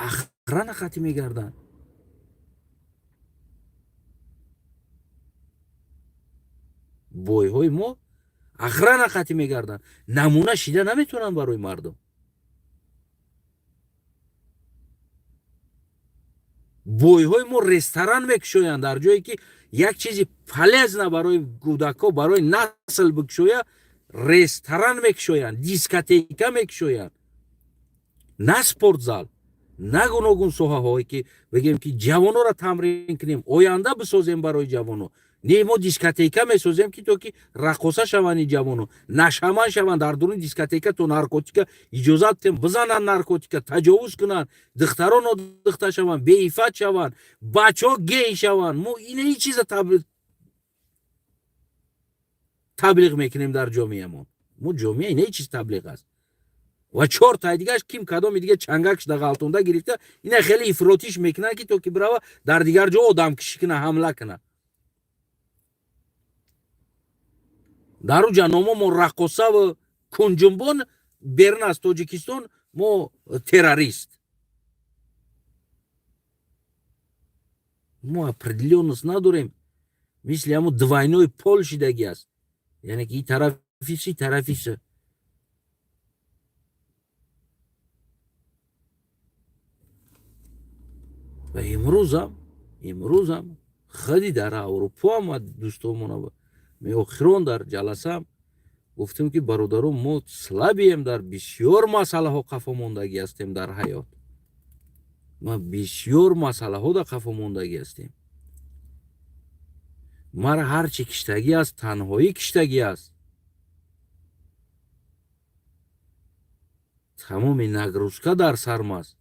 [SPEAKER 1] охрана хати мегарданд. Бойҳои мо охрана хати мегарданд, намуна шида наметавонанд барои мардум. Бойҳои мо ресторан мекушоянд дар ҷое ки як чизи полезна барои кӯдакҳо, барои насл бикушоя, ресторан мекушоянд, дискотека мекушоянд, на спортзал, на гуногун соҳаҳое ки бигем ки ҷавононро тамрин кунем, оянда бисозем барои ҷавоно. Не, мо дискотека месозем ки то ки раққоса шаванд ин ҷавоно, нашъаманд шаванд дар дуруни дискотека, то наркотика иҷозат диҳем бизананд, наркотика таҷовуз кунанд, духтарон нодухта шаванд, беиффат шаванд, бачаҳо гей шаванд. Мо ина ин чиза таблиғ мекунем дар ҷомеамон. Мо ҷомеа ина чиз таблиғ аст. Ва чортай дигаш ким кадоми дига чангакш да ғалтонда гирифта, ина хеле ифротиш мекунанд ки то ки бирава дар дигар ҷо одамкишӣ куна, ҳамла куна. Дар уҷа номо мо раққосаву кунҷумбон, берун аз Тоҷикистон мо террорист. Мо определённость надорем, мисли ҳамо двойной пол шидагӣ аст, яъне ки и тарафиси тарафиси. Ва имрӯзам худи дар Аврупоам дӯстомона меохирон дар ҷаласаам гуфтем ки бародарон, мо слабием, дар бисёр масъалаҳо қафо мондагӣ ҳастем дар ҳаёт. Ма бисёр масъалаҳо дар қафо мондагӣ ҳастем. Мара ҳарчи киштагӣ аст, танҳоӣ киштагӣ аст. Тамоми нагрузка дар сарм аст,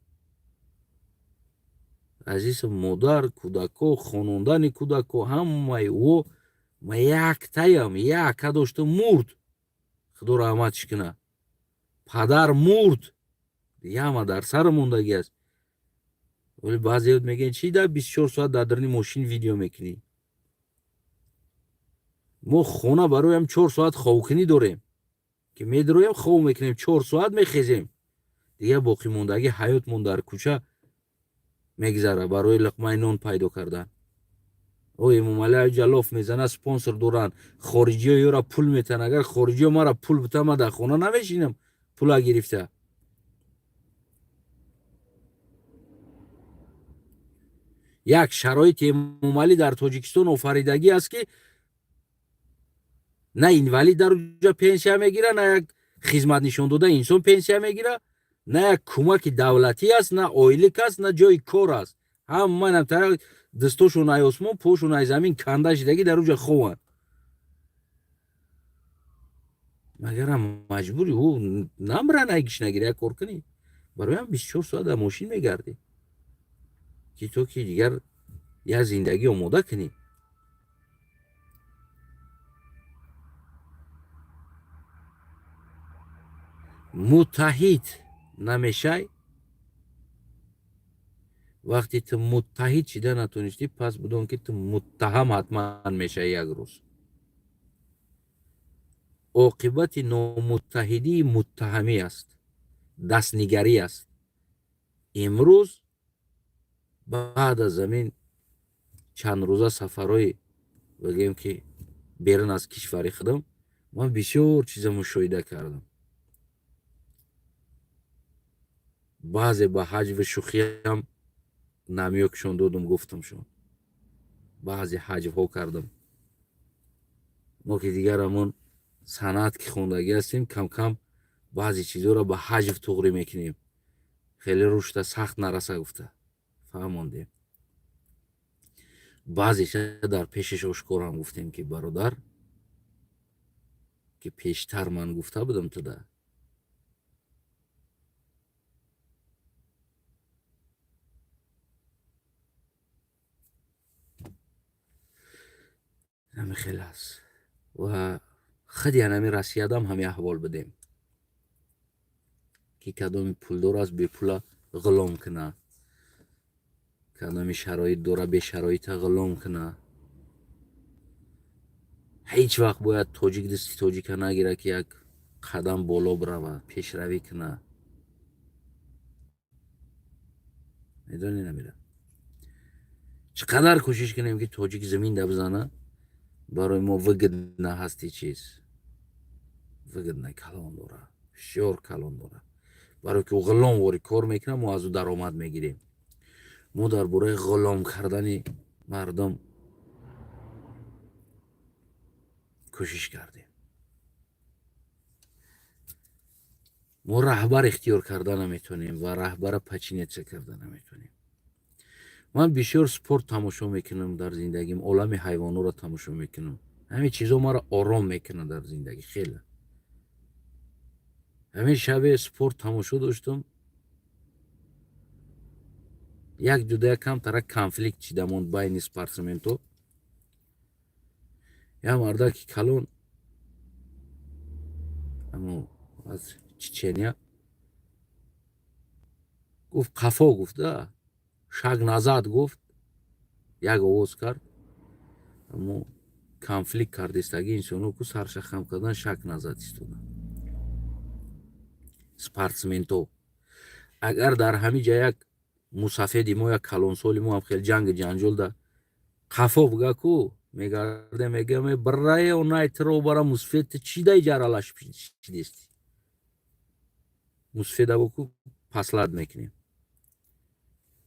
[SPEAKER 1] азизам. Модар, кӯдакҳо, хонондани кӯдакҳо, ҳамаи ӯ. Ма яктаям, яка доштам, мурд, худо раҳматш куна. Падар мурд, яма дар сар мондагӣ аст. Вале баъзеёт мегӯянд, чи дар 24 соат дар даруни мошин видео мекунӣ? Мо хона бароям 4 соат хобкунӣ дорем ки медироем, хоб мекунем, 4 соат, мехезем, дигар боқимондагӣ ҳаётмон дар кӯча мегзара барои луқмаи нон пайдо кардан. О, Эмомалӣ аҷа лоф мезана, спонсор доранд хориҷиё, ёра пул метаҳанд. Агар хориҷиё мара пул бита, ман дар хона намешинам пула гирифта. Як шароити Эмомалӣ дар Тоҷикистон офаридагӣ аст ки на инвалид дар уҷа пенсия мегира, на як хизмат нишон дода инсон пенсия мегира, на як кӯмаки давлатӣ аст, на ойлик аст, на ҷои кор аст. Ҳамаам тараф дастошон ай осмон, пошон ай замин канда шидагӣ дар уҷа хованд. Магарам маҷбури ӯ намран, ай гишнагирӣ, як кор кунӣ, бароям 24 соат дар мошин мегардӣ ки то ки дигар як зиндагӣ омода кунӣ. Муттаҳид намешай. Вақте ту муттаҳид шида натонистӣ, пас бидон ки ту муттаҳам ҳатман мешавӣ як рӯз. Оқибати номуттаҳидии муттаҳамӣ аст, дастнигарӣ аст. Имрӯз баъд аз замин чанд рӯза сафарҳои, бигӯем ки берун аз кишвари худам, ман бисёр чиза мушоҳида кардам. Баъзе ба ҳаҷви шӯхиам намёкшон додум, гуфтамшон, баъзе ҳаҷвҳо кардам. Мо ки дигар ҳамон санъат ки хондагӣ ҳастем, кам-кам баъзе чизҳоро ба ҳаҷв туғрӣ мекунем, хеле рушда сахт нараса гуфта фаҳмондем. Баъзеша дар пешаш ошкорам гуфтем ки бародар, ки пештар ман гуфта будам туда. Ҳами хел аст. Ва худи анами Россиядам ҳами аҳвол будем ки кадоми пулдор аст, бепула ғулом куна, кадоми шароит дора, бешароита ғулом куна. Ҳеҷ вақт бояд тоҷик дасти тоҷика нагира ки як қадам боло бирава, пешравӣ куна. Медонӣ, намира, чӣ қадар кӯшиш кунем ки тоҷик замин да бизана, барои мо выгодна ҳасти чиз, выгодна калон дора, бисёр калон дора, барое ки ӯ ғуломворӣ кор мекунад, мо аз ӯ даромад мегирем. Мо дар бораи ғулом кардани мардум кӯшиш кардем. Мо раҳбар ихтиёр карда наметавонем ва раҳбара подчиняться карда наметавонем. Ман бисёр спорт тамошо мекунам дар зиндагим, олами ҳайвонҳоро тамошо мекунам. Ҳамин чизо маро ором мекунад дар зиндагӣ хеле. Ҳамин шабе спорт тамошо доштам, як ҷуда камтара конфликт шида монд байни спортсментҳо. Як мардаки калон амо аз Чечения гуфт, қафо гуфт, шаг назад гуфт, як овоз кард. Аммо конфликт кардистаги инсонҳо ку сарша хам кардан, шаг назад истодан спортсментҳо. Агар дар ҳамин ҷа як мусафеди мо, як калонсоли мо ҳам хеле ҷанги ҷанҷол да қафо буга ку мегарде, мегӯям, брае онай тиро бара мусфед чӣ дай ҷаралаш чидисти мусфеда ку паслад мекунем.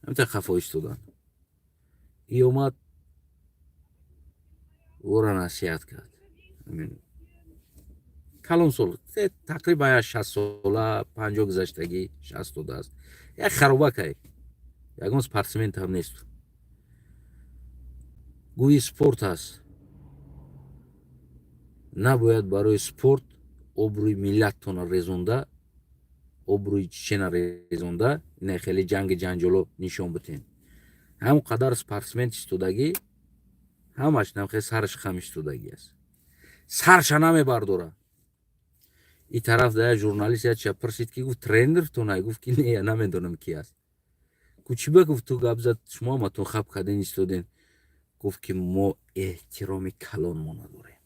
[SPEAKER 1] Ҳамта қафо истодан. И омад, ӯро насиҳат кард. Калонсол, тақрибан як 60 сола, 50 гузаштагӣ, 60 додааст, як харобакай, ягон спортсмен ҳам нест. Гӯи спорт аст, набояд барои спорт обрӯи миллаттона резонда, обрӯи чечена резонда, ина хеле ҷанги ҷанҷоло нишон битен. Ҳам қадар спортсмен истодагӣ, ҳамаш намхе сараш хам истодагӣ аст, сарша намебардора. И тараф да як журналист яча пурсид, ки гуфт, тренертонай? Гуфт, ки не, намедонам ки аст. Гуфт, чӣ ба, гуфт, ту гап зад, шумо ҳаматон хаб карден, истоден. Гуфт, ки мо эҳтироми калон мо надорем,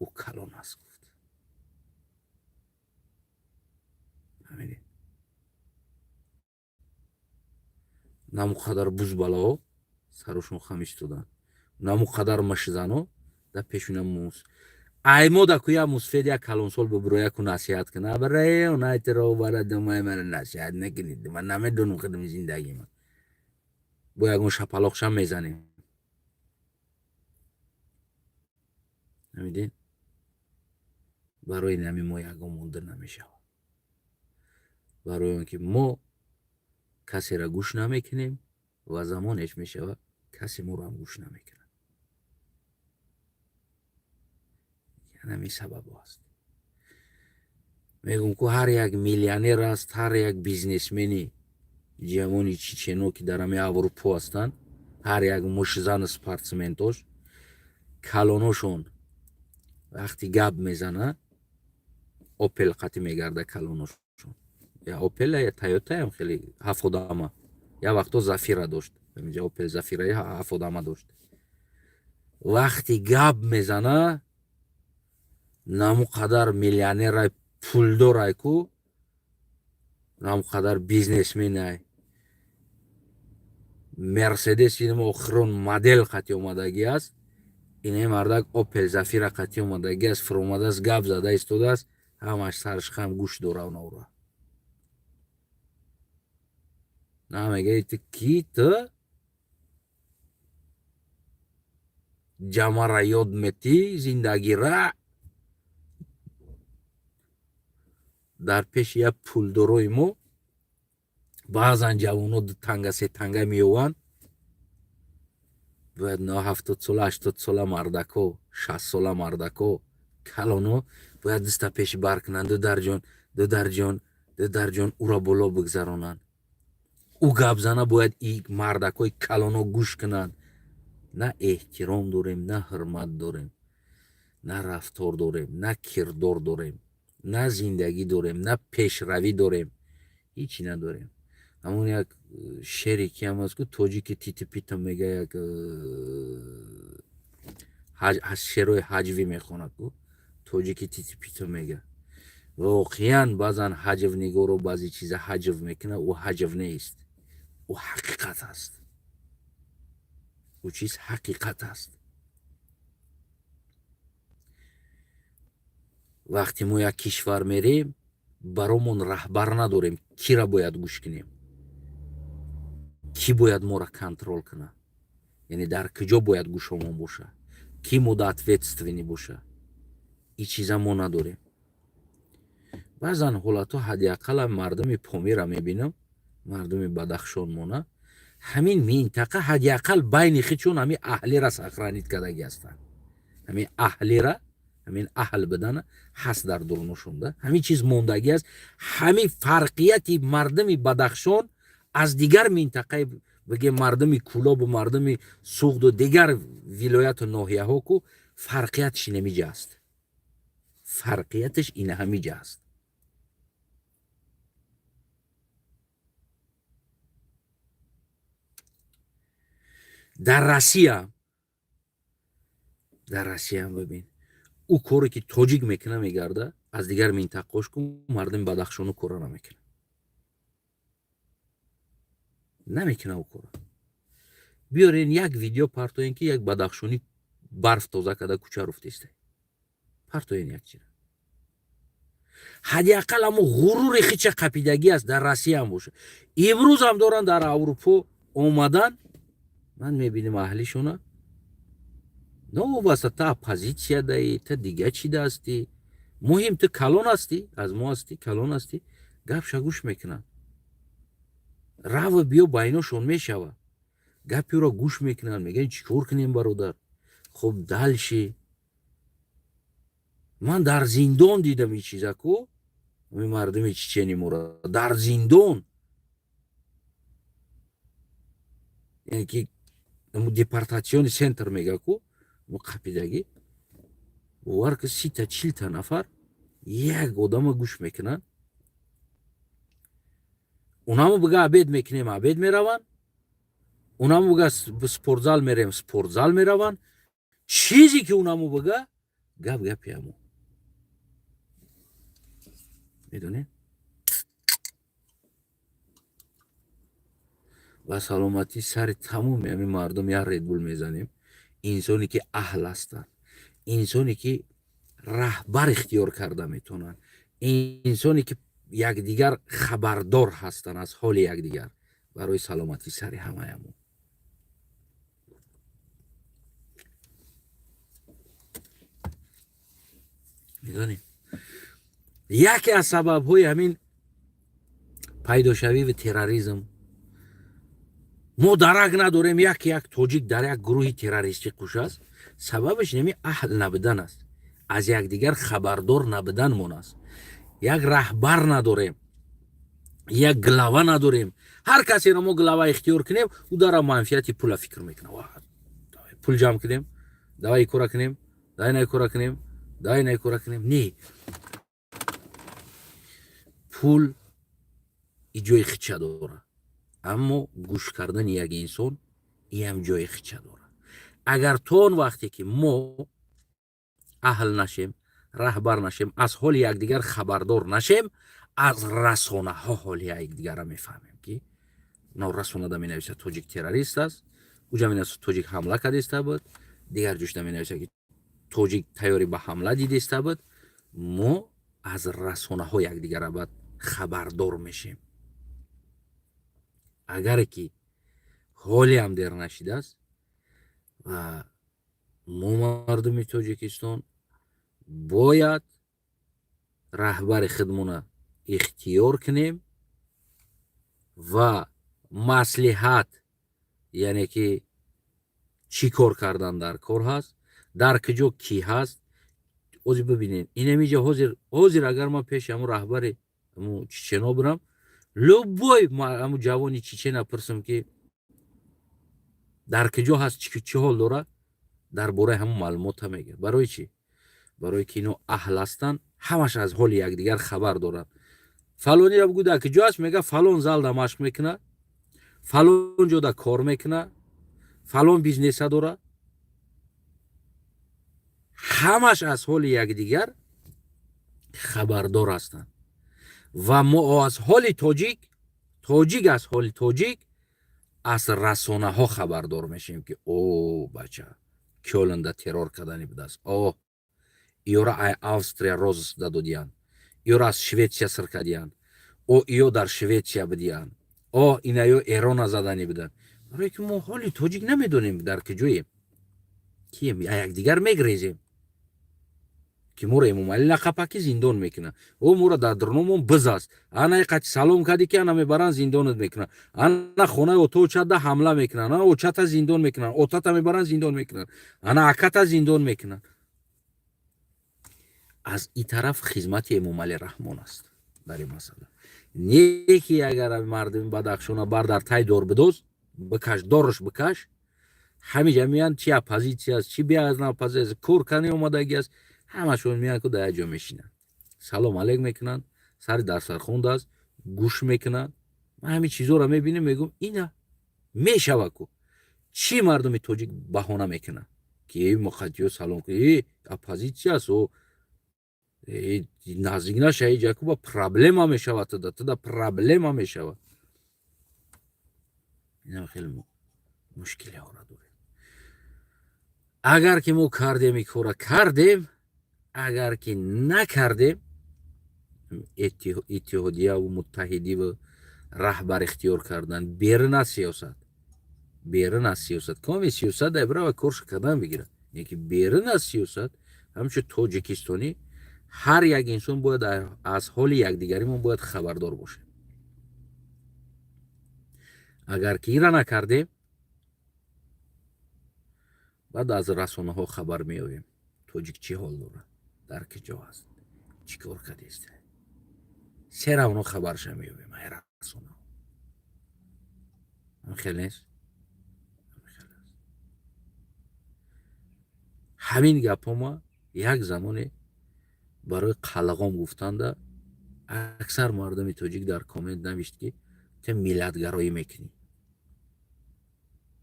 [SPEAKER 1] ӯ калон аст, гуфт. Фаҳмидед? Наму қадар бузбалаҳо сарушон хам истоданд, наму қадар машзано да пешуна мус аймо да ку як мусфед, як калонсол бибироя ку насиҳат куна, барае онайтиро бара думай мара насиҳат накунед, ман намедонам худам зиндагима, бо ягон шапалоқшам мезанем. Намедин, барои нами мо ягон монда намешавад, барои он ки мо касеро гӯш намекунем ва замонеш мешавад, касе моро ҳам гӯш намекунад. Ҳамин сабабо аст. Мегӯм ку, ҳар як миллионер аст, ҳар як бизнесмени ҷавони чечено, ки дар ҳамин Аврупо ҳастанд, ҳар як мушзану спортсментош, калоношон вақти гап мезана, Опел қатӣ мегарда калоношон, я Опела, я Тойотаям, хеле ҳафодама, я вақто Зафира дошт, ҳаминҷа Опел Зафира ҳафодама дошт. Вақти гап мезана, наму қадар миллионерай, пулдорай ку, наму қадар бизнесменай, Мерседес инам охирон модел қатӣ омадагӣ аст, ине мардак Опел Зафира қатӣ омадагӣ аст, фуромадааст, гап зада истодааст, ҳамаш сараш хам, гӯш дора онавра. На мегаи, ту ки, ту ҷамара ёд метӣ зиндагира? Дар пеши як пулдорои мо баъзан ҷавоно ду танга, се танга меёванд, бояд на 70 сола, 80 сола мардако, 60 сола мардако, калоно бояд диста пеши бар кунанд, дударҷон, дударҷон, дударҷон, ӯро боло бигзаронанд. Ӯ гап зана, бояд и мардакҳои калоно гӯш кунанд. На эҳтиром дорем, на ҳурмат дорем, на рафтор дорем, на кирдор дорем, на зиндагӣ дорем, на пешравӣ дорем, ҳичи надорем. Ҳамон як шере ки ҳам аст ку, тоҷики тити пита мега, як шерои ҳаҷвӣ мехонад ку, тоҷики тити пита мега. Воқеан баъзан ҳаҷвнигоро баъзе чиза ҳаҷв мекунад, ӯ ҳаҷв нест, ӯ ҳақиқат аст, ӯ чиз ҳақиқат аст. Вақте мо як кишвар мерем, баромон раҳбар надорем, кира бояд гӯш кунем? Кӣ бояд моро контроль кунад? Яъне дар куҷо бояд гӯшомон боша, кӣ мода ответственный боша? И чиза мо надорем. Баъзан ҳолатҳо ҳадди аққала мардуми Помира мебинам, мардуми Бадахшон мона, ҳамин минтақа ҳадди аққал байни худшон ҳамин аҳлира сохранить кардагӣ ҳастанд. Ҳамин аҳлира, ҳамин аҳл будана ҳаст дар дурношонда, ҳамин чиз мондагӣ аст. Ҳамин фарқияти мардуми Бадахшон аз дигар минтақаи, бигем, мардуми Кӯлобу мардуми Суғду дигар вилояту ноҳияҳо ку фарқиятш инамиҷа аст, фарқияташ ина ҳамиҷа аст. Дар Россия бибин, ӯ коре ки тоҷик мекуна, мегарда аз дигар минтақаош ку мардуми Бадахшону кора намекунад, намекуна ӯ кора. Биёрен, як видео партоен, ки як бадахшонӣ барф тоза карда, кӯча руфтеста. Партоен як чира. Ҳадди ақал ҳамо ғурури хича қапидагӣ аст. Дар Россияам боша, имрӯзам доранд, дар Аврупо омадан ман мебинем аҳлишона. Новобаста та оппозитсия даи, та дига чӣ даастӣ, муҳим ту калон ҳастӣ, аз мо ҳастӣ, калон ҳастӣ, гапша гӯш мекунанд. Рава биё байношон мешавад, гапи ӯро гӯш мекунанд, мегӯянд: «Чӣ кор кунем, бародар?» Хуб, дальше ман дар зиндон дидам ин чиза ку, мардуми чечени моро дар зиндон, яъне ки депортационный центр мега ку, қапидагӣ. Бовар ки, 30-та, 40-та нафар як одама гӯш мекунанд. Унамо бига обед мекунем, обед мераванд, унамо бига спортзал мерем, спортзал мераванд. Чизе ки унамо бига, гап гапи ҳамо, медонед. Ба саломатӣ сари тамоми ҳамин мардум як Редбул мезанем. Инсоне ки аҳл ҳастанд, инсоне ки раҳбар ихтиёр карда метавонанд, инсоне ки якдигар хабардор ҳастанд аз ҳоли якдигар. Барои саломатӣ сари ҳамаямон. Медонем, яке аз сабабҳои ҳамин пайдошавии терроризм, мо дарак надорем, як тоҷик дар як гурӯҳи террористӣ қуш аст. Сабабаш неми аҳл набудан аст, аз якдигар хабардор набуданмон аст. Як раҳбар надорем, як глава надорем. Ҳар касеро мо глава ихтиёр кунем, ӯ дара манфиати пула фикр мекунад. Пул ҷамъ кунем, давай кора кунем, давай най кора кунем, давай най кора кунем. Не, пул и ҷои хича дорад, аммо гӯш кардани як инсон иам ҷои хича дорад. Агар то он вақте ки мо аҳл нашем, раҳбар нашем, аз ҳоли якдигар хабардор нашем, аз расонаҳо ҳоли якдигарра мефаҳмем, ки расонада менависад, тоҷик террорист аст, уҷа менависад, тоҷик ҳамла кардиста буд, дигар ҷушда менависад, ки тоҷик тайёрӣ ба ҳамла дидиста буд. Мо аз расонаҳо якдигарра баъд хабардор мешем. Агаре ки ҳолиам дер нашидааст ва мо мардуми Тоҷикистон бояд раҳбари худмона ихтиёр кунем ва маслиҳат, яъне ки чӣ кор кардан дар кор ҳаст, дар куҷо кӣ ҳаст. Ҳозир бибинед, инамиҷа ҳозир агар ман пеши ҳамун раҳбари ҳамун чечено бирам, любой ҳамун ҷавони чечена пурсам, ки дар куҷо ҳаст, чӣ ҳол дора, дар бораи ҳамун маълумота мегӯяд. Барои чӣ? Барое ки ино аҳл ҳастанд, ҳамаш аз ҳоли якдигар хабар доранд. Фалонира бигӯ, дар куҷо аст, мега, фалон залда машқ мекунад, фалон ҷода кор мекунад, фалон бизнеса дорад. Ҳамаш аз ҳоли якдигар хабардор ҳастанд. Ва мо аз ҳоли тоҷик, тоҷик аз ҳоли тоҷик аз расонаҳо хабардор мешавем, ки о бача Кёлнда террор кардани будааст, о иёра ай Австрия розыск додиянд, иёра аз Шветсия сир кардиянд, о иё дар Шветсия будиянд. О, инаё Эрона заданӣ буданд. Барое ки мо ҳоли тоҷик намедонем, дар куҷоем, кием, якдигар мегрезем, ки моро Эмомалӣ лақапаки зиндон мекунад. О, моро дар дурномон биз аст. Ана қати салом кардӣ, ки ана мебаранд, зиндонат мекунанд, ана хонаи ото очада ҳамла мекунанд, ана очата зиндон мекунанд, отата мебаранд, зиндон мекунанд, ана аката зиндон мекунанд. Аз и тараф хизмати Эмомалӣ Раҳмон аст дар ин масъала. Не ки агар мардуми Бадахшона бар дар тай дор бидоз, бикаш, дорш бикаш, ҳамиҷа меянд, чи оппозитсия аст, чи беаз оппозитсия аст, кор кани омадагӣ аст, ҳамашон меянд, ку дар як ҷо мешинанд, салом алейк мекунанд, сари дастархонд аст, гӯш мекунанд. Ман ҳамин чизоро мебинем, мегӯм, ина мешава ку. Чӣ мардуми тоҷик баҳона мекунанд, ки муқаддиё салом ку, э, оппозитсия аст, о, наздик наша, иҷа ку ба проблема мешавад, туда проблема мешавад. Инам хеле мушкилиҳоро дорем. Агар ки мо кардем, ин кора кардем, агар ки накардем, иттиҳодияву муттаҳидиву раҳбар ихтиёр кардан берун аз сиёсат, берун аз сиёсат, коми сиёсат дай бирава, корша кардан бигирад, ки берун аз сиёсат, ҳамчун тоҷикистонӣ ҳар як инсон бояд аз ҳоли якдигаримон бояд хабардор бошем. Агар ки ира накардем, баъд аз расонаҳо хабар меёбем, тоҷик чӣ ҳол дорад, дар куҷо аст, чӣ кор кардест. Все равно хабарша меёбем ай расонаҳо. Хел нест? Ҳамин гапҳома як замоне барои қалағом гуфтанда, аксар мардуми тоҷик дар коммент навишт, ки ту миллатгароӣ мекунӣ.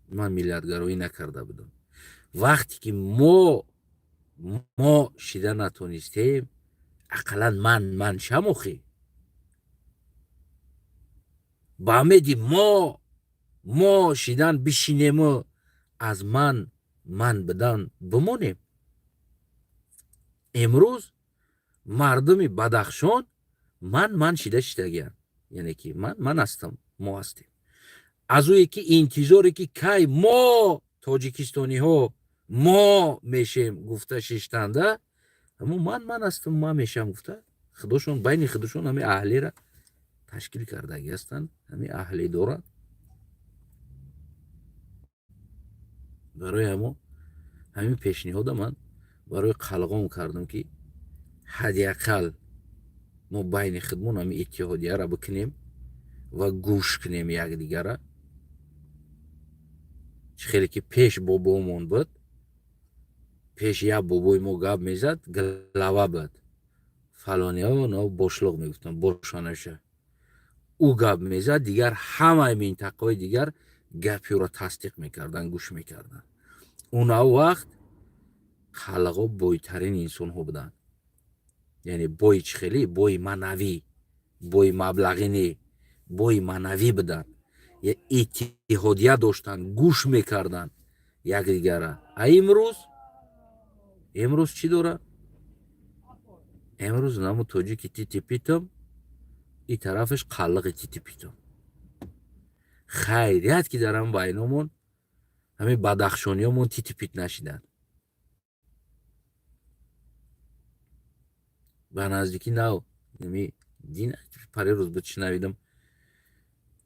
[SPEAKER 1] Ман миллатгароӣ накарда будам. Вақте ки мо шида натонистем, ақаллан ман ман шамохӣ ба умеди мо шидан бишинему аз ман ман бидан бимонем. Имрӯз мардуми Бадахшон ман ман шида шидагианд, яъне ки ман ман ҳастам, мо ҳастем. Аз ӯе ки интизоре, ки кай мо тоҷикистониҳо мо мешем гуфта шиштанда, аммо ман ман ҳастам, ман мешам гуфта, худошон байни худошон ҳамин аҳлира ташкил кардагӣ ҳастанд, ҳамин аҳлӣ доранд. Барои ҳамо ҳамин пешниҳода ман барои қалғом кардам, ки ҳадди ақал мо байни худмон ҳамин иттиҳодияра бикунем ва гӯш кунем якдигара. Чӣ хеле ки пеш бобомон буд, пеш як бобои мо гап мезад, глава буд, фалониҳо но бошлоқ мегуфтанд, бошанаша, ӯ гап мезад, дигар ҳамаи минтақаҳои дигар гапи ӯро тасдиқ мекарданд, гӯш мекарданд. Уна вақт қалағо бойтарин инсонҳо буданд, яъне бои чӣ хеле? Бои маънавӣ, бои маблағӣ не, бои маънавӣ буданд, иттиҳодия доштанд, гӯш мекарданд якдигара. А имрӯз чӣ дорад? Имрӯз наму тоҷики тити питом, и тарафаш қаллиқи тити питом. Хайрият, ки дар ҳам байномон ҳамин бадахшониёмон тити пит нашиданд. Ба наздикӣ нав дин парерӯз буд, шунавидам,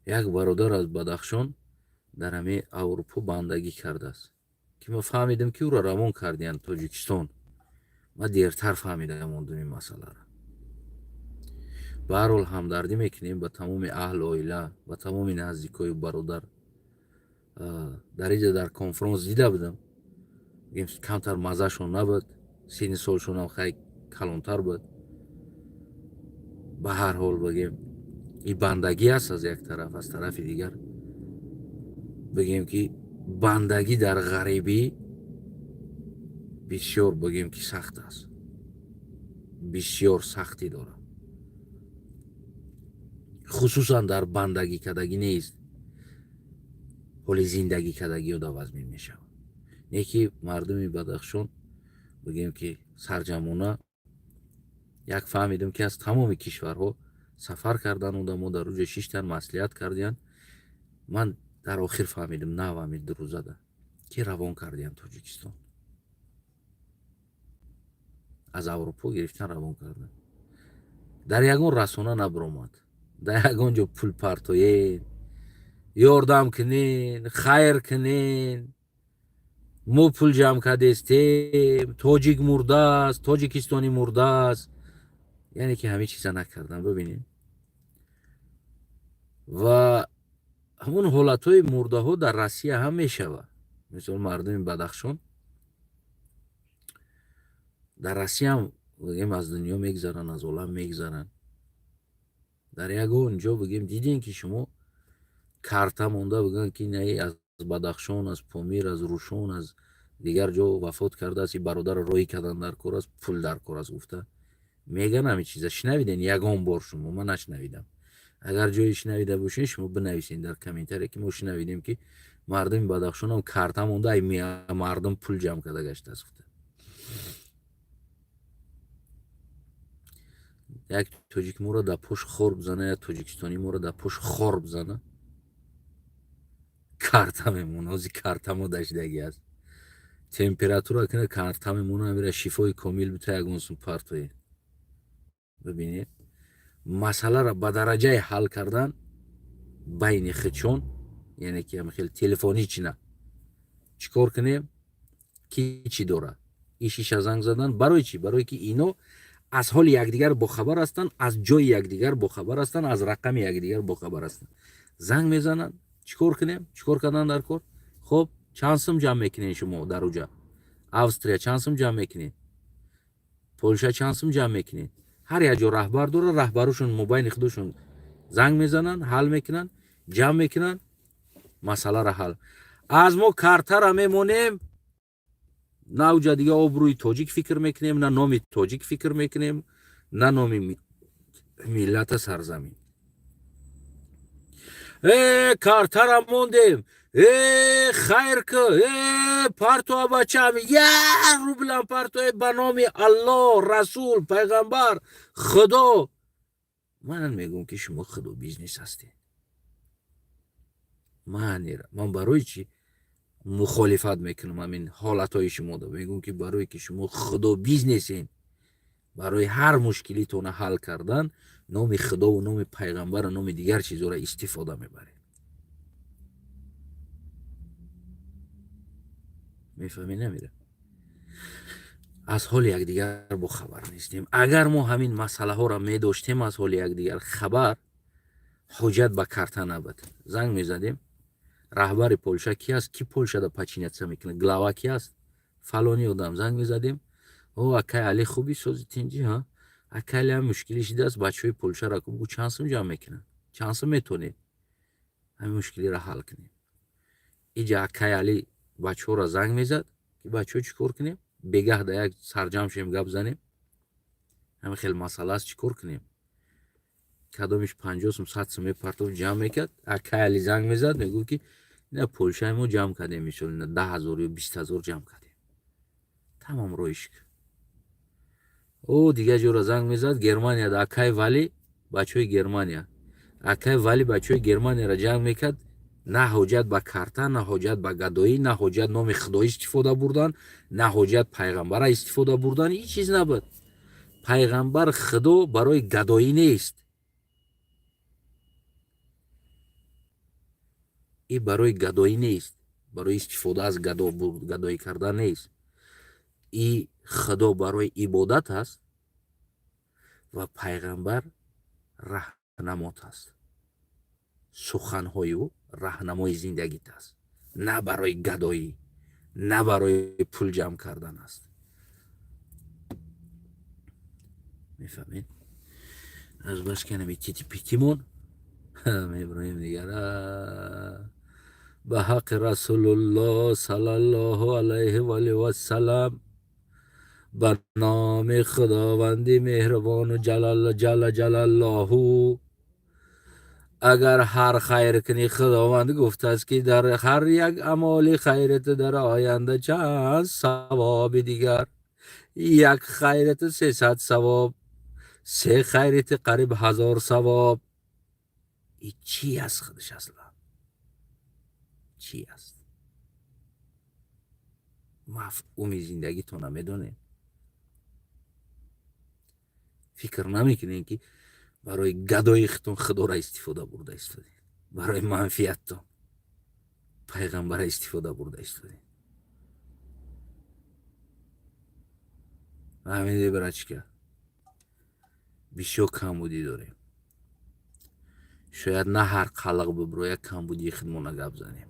[SPEAKER 1] як бародар аз Бадахшон дар ҳамин Аврупо бандагӣ кардааст, ки ман фаҳмидам, ки ӯро равон кардиянд Тоҷикистон. Ман дертар фаҳмидам мондум ин масъаларо. Ба ҳар ҳол, ҳамдардӣ мекунем ба тамоми аҳлу оила, ба тамоми наздикои бародар. Дар инҷа дар конфронс дида будам, камтар маззашон набуд, синни солшонам хай калонтар буд. Ба ҳар ҳол, бигем, и бандагӣ аст аз як тараф, аз тарафи дигар бигем, ки бандагӣ дар ғарибӣ бисёр, бигем, ки сахт аст, бисёр сахтӣ дорад, хусусан дар бандагӣ кардагӣ нест, ҳоли зиндагӣ кардагиё да вазмин мешавад. Не ки мардуми Бадахшон, бигем, ки сарҷамона як фаҳмидем, ки аз тамоми кишварҳо сафар кардан одамо, дар уҷа шиштан, маслиҳат кардиянд. Ман дар охир фаҳмидам, навами дурӯзада ки равон кардиям Тоҷикистон, аз Аврупо гирифтан, равон кардан. Дар ягон расона набуромад, дар ягон ҷо пул партоен, ёрдам кунен, хайр кунен, мо пул ҷамъ кардестем, тоҷик мурдааст, тоҷикистонӣ мурдааст. Яъне ки ҳамин чиза накардам. Бибинед, ва ҳамон ҳолатҳои мурдаҳо дар Россия ҳам мешавад. Мисол, мардуми Бадахшон дар Россияам, бигем, аз дунё мегзаранд, аз олам мегзаранд. Дар ягон ҷо, бигем, дидем, ки шумо карта монда бигӯянд, ки наи аз Бадахшон, аз Помир, аз Рушон, аз дигар ҷо вафот кардааст, и бародарро роҳӣ кардан дар кор аст, пул дар кор аст, гуфта меган. Ҳамин чиза шунавиден ягон бор шумо? Ман нашунавидам. Агар ҷое шунавида бошед, шумо бинависед дар комментария, ки мо шунавидем, ки мардуми Бадахшонам карта монда, ай мардум пул ҷамъ карда гаштааст гуфта. Як тоҷик моро дар пош хор бизана, як тоҷикистонӣ моро дар пош хор бизана, карта мемона. Ози карта мо даштаги аст, температура кина, карта мемона. Амира шифои комил бита, ягон сум партое. Бибинед, масъаларо ба дараҷаи ҳал кардан байни худшон, яъне ки хеле телефонӣ чина, чӣ кор кунем, ки чӣ дорад, ишиша занг задан. Барои чӣ? Барое ки ино аз ҳоли якдигар бохабар ҳастанд, аз ҷои якдигар бохабар ҳастанд, аз рақами якдигар бохабар ҳастанд. Занг мезананд: чӣ кор кунем, чӣ кор кардан дар кор? Хуб, чанд сум ҷамъ мекунед шумо дар уҷа? Австрия чанд сум ҷамъ мекунед? Полша чанд сум ҷамъ мекунед? Ҳар як ҷо раҳбар дорад, раҳбарушон мобайни худошон занг мезананд, ҳал мекунанд, ҷамъ мекунанд, масъаларо ҳал. Аз мо картара мемонем, на уҷа дига обрӯи тоҷик фикр мекунем, на номи тоҷик фикр мекунем, на номи миллата, сарзамин. Э, картара мондем, э, хайр ку, э, партоа, бачам, як рублам партое, ба номи Аллоҳ, расул, пайғамбар, худо. Ман мегӯм, ки шумо худо бизнес ҳастед. Ман барои чӣ мухолифат мекунам ҳамин ҳолатҳои шумода? Мегӯм, ки барое ки шумо худо бизнесен, барои ҳар мушкилитона ҳал кардан номи худову номи пайғамбару номи дигар чизҳоро истифода мебаред. Мефаҳмӣ, намира? Аз ҳоли якдигар бохабар нестем. Агар мо ҳамин масъалаҳоро медоштем, аз ҳоли якдигар хабар, ҳоҷат ба карта набуд. Занг мезадем: раҳбари Полша ки аст, ки Полшада подчиняться мекунад, глава ки аст? Фалони одам. Занг мезадем: о, акай Али, хуби, сози, тинҷи? Ҳа, акай Али, ҳам мушкилӣ шидааст, бачаҳои Полшара ку, бугӯ, чанд сум ҷамъ мекунанд, чанд сум метонед, ҳамин мушкилиро ҳал кунем. Иҷа акай Али бачаҳоро занг мезад, ки бачаҳо, чӣ кор кунем, бегаҳ да як сарҷамъ шем, гап занем, ҳамин хел масъала аст, чӣ кор кунем? Кадомиш 50 сум, 100 сум мепартофт, ҷамъ мекард. Акай Али занг мезад, мегуфт, ки ина Полшаи мо ҷамъ кардем, мисол, ина 10 000 ё 20 000 ҷамъ кардем, тамом, роиш. О, дигар ҷоро занг мезад, Германияда акай Вали, бачаҳои Германия, акай Вали бачаҳои Германияро ҷамъ мекард. На ҳоҷат ба карта, на ҳоҷат ба гадоӣ, на ҳоҷат номи худо истифода бурдан, на ҳоҷат пайғамбара истифода бурдан, ҳеҷ чиз набуд. Пайғамбар, худо барои гадоӣ нест, и барои гадоӣ нест, барои истифода аз гадоӣ кардан нест. И худо барои ибодат аст ва пайғамбар раҳнамот аст, суханҳои ӯ раҳнамои зиндагит аст, на барои гадоӣ, на барои пул ҷамъ кардан аст. Мефаҳмед? Аз бас канами тити питимон меброем дигар. Ба ҳаққи Расулуллоҳ саллаллоҳу алайҳи валиҳи вассалам, ба номи Худованди меҳрубону ҷалал ҷалла ҷалаллоҳу, агар ҳар хайр кунӣ, Худованд гуфтааст, ки дар ҳар як амоли хайрат дар оянда чанд савоби дигар. Як хайрат 300 савоб, се хайрати қариб 1000 савоб. И чӣ аст худаш аслан? Чӣ аст мафҳуми зиндагитона медонед? Фикр намекунед, ки барои гадои худтон Худоро истифода бурда истодед, барои манфиаттон пайғамбара истифода бурда истодед. Фаҳмиде, братишка? Бисёр камбудӣ дорем. Шояд на ҳар қалақ бибироя, камбудии худмона гап занем,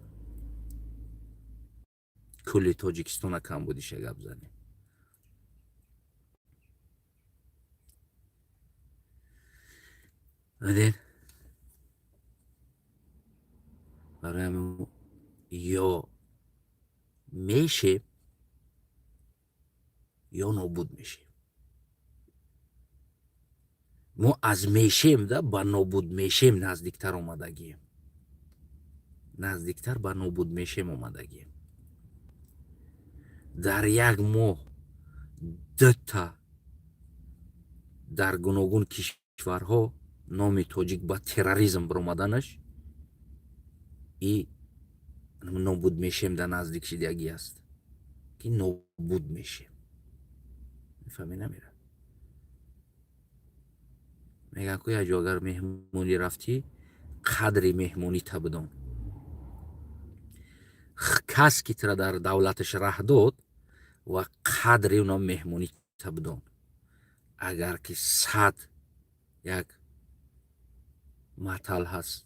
[SPEAKER 1] кулли Тоҷикистона камбудиша гап занем. Дидед, барои ҳамин ё мешем, ё нобуд мешем. Мо аз мешем да ба нобуд мешем наздиктар омадагием, наздиктар ба нобуд мешем омадагием. Дар як моҳ дута дар гуногун кишварҳо номи тоҷик ба терроризм биромаданаш и нобуд мешем да наздик шидагӣ аст, ки нобуд мешем. Мефаҳмӣ, намера? Мегӯянд, ку як ҷо агар меҳмонӣ рафтӣ, қадри меҳмонита бидон. Кас ки тира дар давлаташ раҳ дод ва қадри уна меҳмонита бидон. Агар ки сад як матал ҳаст,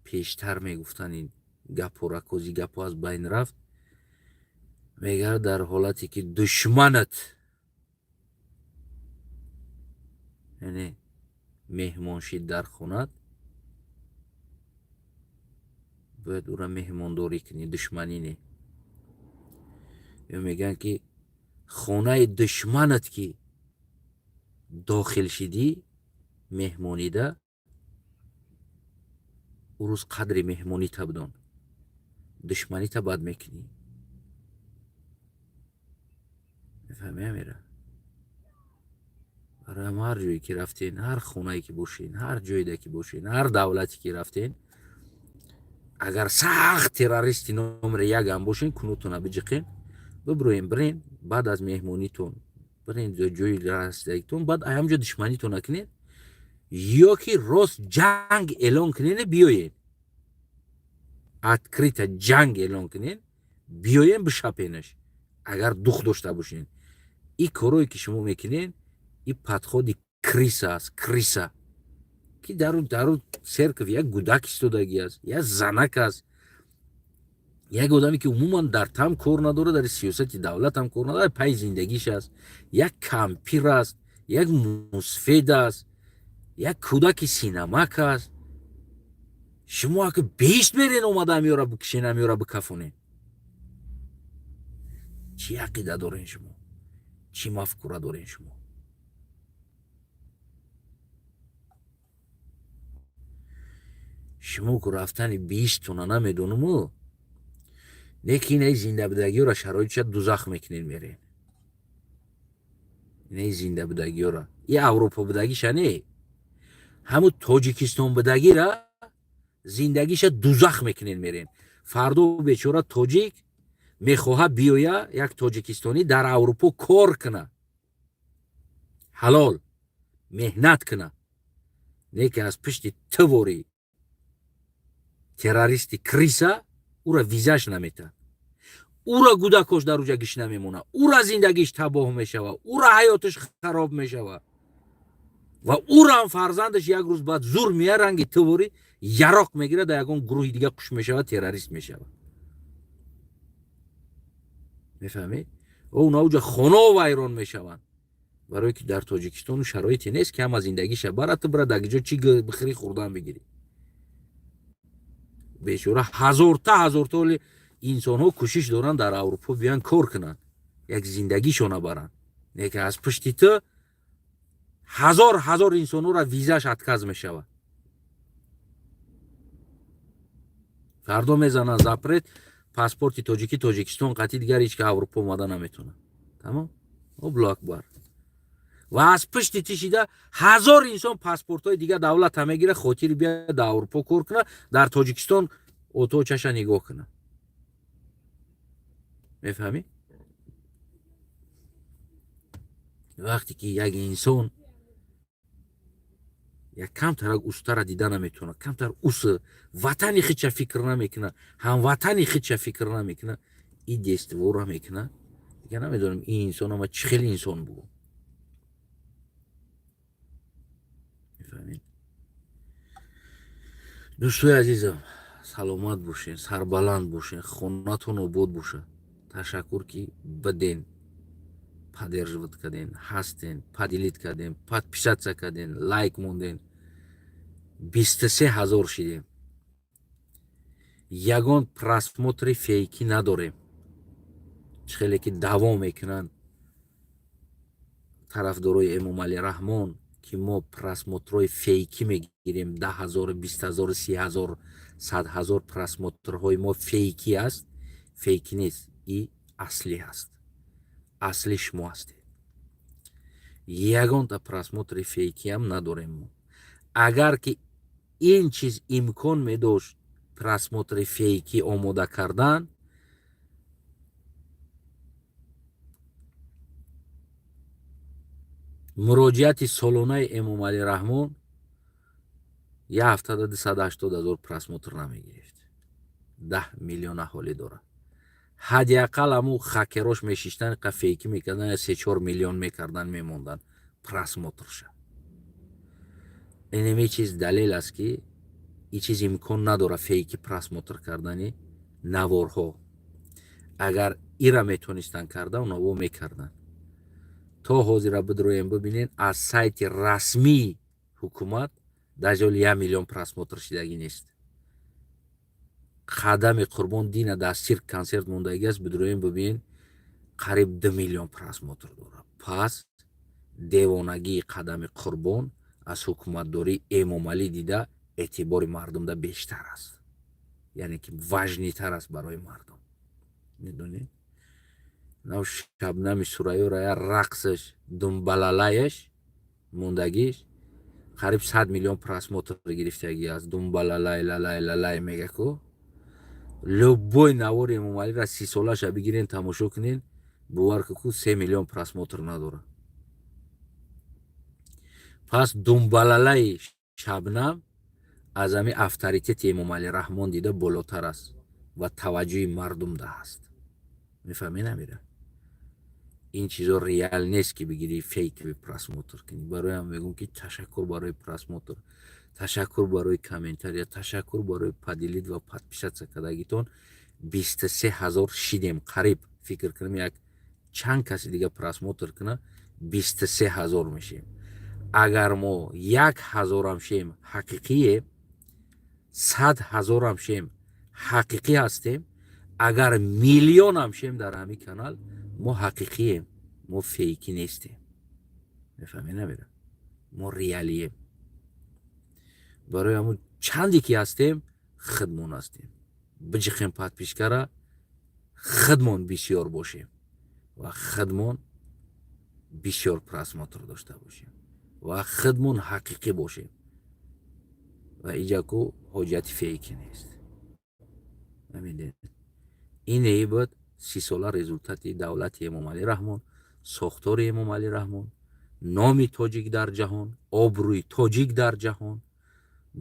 [SPEAKER 1] пештар мегуфтанд ин гапу ракози гапу аз байн рафт. Мегӯяд, дар ҳолате ки душманат, яъне меҳмон шид дар хонат, бояд ӯра меҳмондорӣ кунӣ, душманӣ не. Ё мегӯянд, ки хонаи душманат ки дохил шидӣ меҳмонида, ӯ рӯз қадри меҳмонита бидон, душманита бад мекунӣ. Мефаҳмӣ, амира? Барои ҳар ҷое ки рафтен, ҳар хонае ки бошен, ҳар ҷойда ки бошен, ҳар давлате ки рафтен, агар сахт террористи номери якам бошен, кунутона биҷиқен, бибироен, бирен, баъд аз меҳмонитон бирен ҷои расидагитон, баъд ҳамҷо душманитон накунед ё ки рост ҷанг эълон кунен, биёен, открыто ҷанг эълон кунен, биёен, бишапенаш, агар дух дошта бошен. И корое ки шумо мекунен, и подход и крыса аст, крыса, ки дару церковь як гудак истодагӣ аст, як занак аст, як одаме ки умуман дар там кор надорад, дар сиёсати давлатам кор надорад, пайи зиндагиш аст, як кампир аст, як мусфед аст, як кӯдаки синамак аст. Шумо ака беҳишт мерен, омада амёра бикшен, амёра бикафонен. Чӣ ақида дорен шумо? Чӣ мафкура дорен шумо? Шумо ку рафтани биҳиштона намедонуму, лекин инаи зиндабудагиёра шароитша дузах мекунен, мерен. Инаи зиндабудагиёра, и Аврупо будагиша не, ҳамун Тоҷикистон будагира зиндагиша дузах мекунен, мерен. Фардо бечора тоҷик мехоҳад биёя, як тоҷикистонӣ дар Аврупо кор куна, ҳалол меҳнат куна, не ки аз пишти тувори террористи крыса ӯра визаш наметаҳад, ӯра гудакош дар уҷа гишна мемонад, ӯра зиндагиш табоҳ мешавад, ӯра ҳаёташ хароб мешавад ва ӯрам фарзандаш як рӯз баъд зур мея, ранги тувори яроқ мегирад, дар ягон гурӯҳи дига қуш мешавад, террорист мешавад. Мефаҳмед? Уна уҷа хонао вайрон мешаванд, барое ки дар Тоҷикистону шароите нест, ки ҳама зиндагиша барад, ту бира дар ҷо чӣ бихӯри, хӯрдан бигирӣ. Бечора ҳазорта ҳазорта оли инсонҳо кӯшиш доранд дар Аврупо биёянд, кор кунанд, як зиндагишона баранд, не ки аз пушти ту ҳазор ҳазор инсонҳоро визаш отказ мешавад. Фардо мезананд запрет паспорти тоҷикӣ, Тоҷикистон қатъи, дигар ҳеч ки Аврупо омада наметавонад. Тамом, Аллоҳу акбар. Ва аз пушти ти шида ҳазор инсон паспортҳои дигар давлата мегирад, хотири биёяд дар Аврупо кор кунад, дар Тоҷикистон ото чаша нигоҳ кунад. Мефаҳмӣ? Вақте ки як инсон як камтарак устара дида наметавонад, камтар ус ватани худша фикр намекунад, ҳамватани худша фикр намекунад, и действия ро мекунад, дига намедонам ин инсон ама чӣ хел инсон бугум. Мефаҳмед? Дӯстои азизам, саломат бошен, сарбаланд бошен, хонатон обод бошад. Ташаккур, ки биден, поддерживать карден, ҳастен, поделить карден, подписаться карден, лайк монден. 23 000 шидем. Ягон просмотри фейкӣ надорем. Чӣ хеле ки даъво мекунанд тарафдорои Эмомалӣ Раҳмон, ки мо просмотрҳои фейкӣ мегирем, 10 000, 20 000, 30 000, 100 000 просмотрҳои мо фейкӣ аст. Фейкӣ нест, и аслӣ аст. Асли шумо ҳастед. Ягонта просмотри фейкиам надорем мо. Агар ки ин чиз имкон медошт, просмотри фейкӣ омода кардан, муроҷиати солонаи Эмомалӣ Раҳмон як ҳафтада 280 000 просмотр намегирифт. 10 миллион аҳолӣ дорад. Ҳадди ақал ҳаму хакерош мешиштан, қа фейкӣ мекардан, я 3-4 миллион мекардан, мемондан просмотрша. Инеми чиз далел аст, ки ин чиз имкон надорад, фейки просмотр кардани наворҳо. Агар ира метонистанд карда, онаво мекарданд. То ҳозира бидроем, бибинед, аз сайти расмии ҳукумат даже ҳоли 1 миллион просмотр шидагӣ нест. Қадами Қурбон дина дар сирк консерт мондагӣ аст, бидроем, бибинед, қариб 2 миллион просмотр дорад. Пас девонагии Қадами Қурбон аз ҳукуматдории Эмомалӣ дида эътибори мардумда бештар аст, яъне ки важный тар аст барои мардум. Медонед, нав Шабнами Сурайёра я рақсаш думбалалаяш мондагиш қариб 100 миллион просмотр гирифтагӣ аст. Думбалалай, лалай, лалай мега ку. Любой навори Эмомалира 30 солаша бигирен, тамошо кунен, бовар ку, 3 миллион просмотр надорад. Пас думбалалаи Шабнам аз ҳами авторитети Эмомалӣ Раҳмон дида болотар аст ва таваҷҷӯҳи мардумда ҳаст. Мефаҳмӣ, намира? Ин чизо реал нест, ки бигирӣ, фейк просмотр кунӣ. Бароям мегӯм, ки ташаккур барои просмотр, ташаккур барои комментария, ташаккур барои поделить ва подписаться кардагитон. 23 000 шидем қариб. Фикр кунем, як чанд каси дига просмотр куна, 23 000 мешем. Агар мо 1000-ам шем, ҳақиқие, 100 000-ам шем, ҳақиқӣ ҳастем. Агар миллионам шем дар ҳамин канал, мо ҳақиқием, мо фейкӣ нестем. Мефаҳмӣ, намера? Мо реалием. Барои ҳамун чанде ки ҳастем, худмон ҳастем. Биҷиқем подпискара, худмон бисёр бошем ва худмон бисёр просмотр дошта бошем ва худмон ҳақиқӣ бошем. Ва иҷа ку ҳоҷати фейкӣ нест. Намедонед, инее буд 30 сола результати давлати Эмомалӣ Раҳмон, сохтори Эмомалӣ Раҳмон, номи тоҷик дар ҷаҳон, обрӯи тоҷик дар ҷаҳон,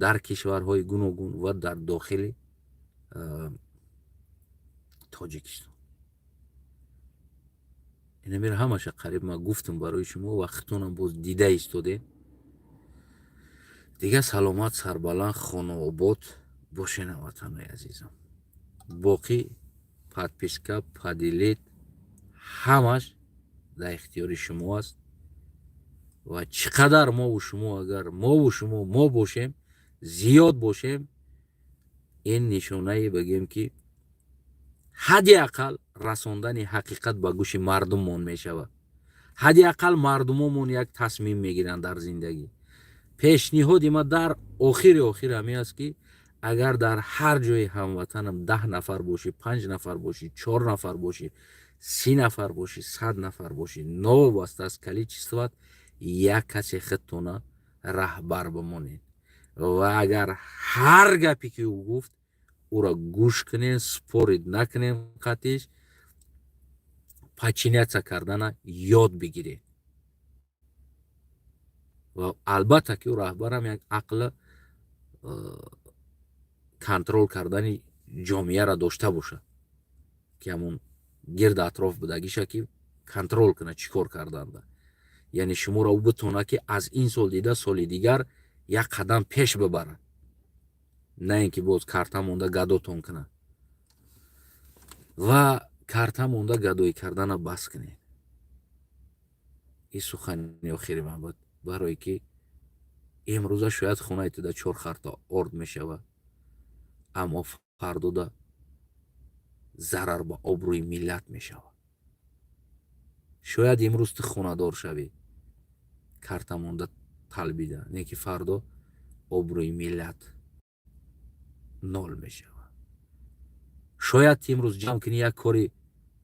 [SPEAKER 1] дар кишварҳои гуногун ва дар дохили Тоҷикистон. Инамира ҳамаша қариб ман гуфтам барои шумо. Вақтонам боз дида истодем. Дига саломат, сарбаланд, хонаобод бошен, ҳамватанои азизам. Боқӣ подписка, поделить ҳамаш дар ихтиёри шумо аст. Ва чӣ қадар мову шумо, агар мову шумо мо бошем, зиёд бошем, ин нишонае бигем, ки ҳадди ақал расондани ҳақиқат ба гӯши мардуммон мешавад. Ҳадди ақал мардумомон як тасмим мегиранд дар зиндагӣ. Пешниҳоди ма дар охири охир ҳамин аст, ки агар дар ҳар ҷои ҳамватанам 10 нафар бошӣ, панҷ нафар бошӣ, чор нафар бошӣ, 30 нафар бошӣ, 100 нафар бошӣ, новобаста аз количестват, як касе худтона раҳбар бимонед ва агар ҳар гапе ки ӯ гуфт, ӯро гӯш кунед, спорить накунем қатиш. Подчиняться кардана ёд бигиред. Ва албатта, ки ӯ раҳбарам як ақли контроль кардани ҷомеаро дошта бошад, ки ҳамун гирд атроф будагиша ки контроль кунад, чӣ кор карданда. Яъне шуморо ӯ битонад, ки аз ин сол дида соли дигар як қадам пеш бибарад, на ин ки боз карта монда гадотон кунад. Ва карта монда гадоӣ кардана бас кунед. Ин сухани охири ман буд, барое ки имрӯза шояд хонаи туда чор харта орд мешавад, аммо фардода зарар ба обрӯи миллат мешавад. Шояд имрӯз ту хонадор шавӣ, карта монда талбида, не ки фардо обрӯи миллат нол мешавад. Шояд ту имрӯз ҷамъ кунӣ, як кори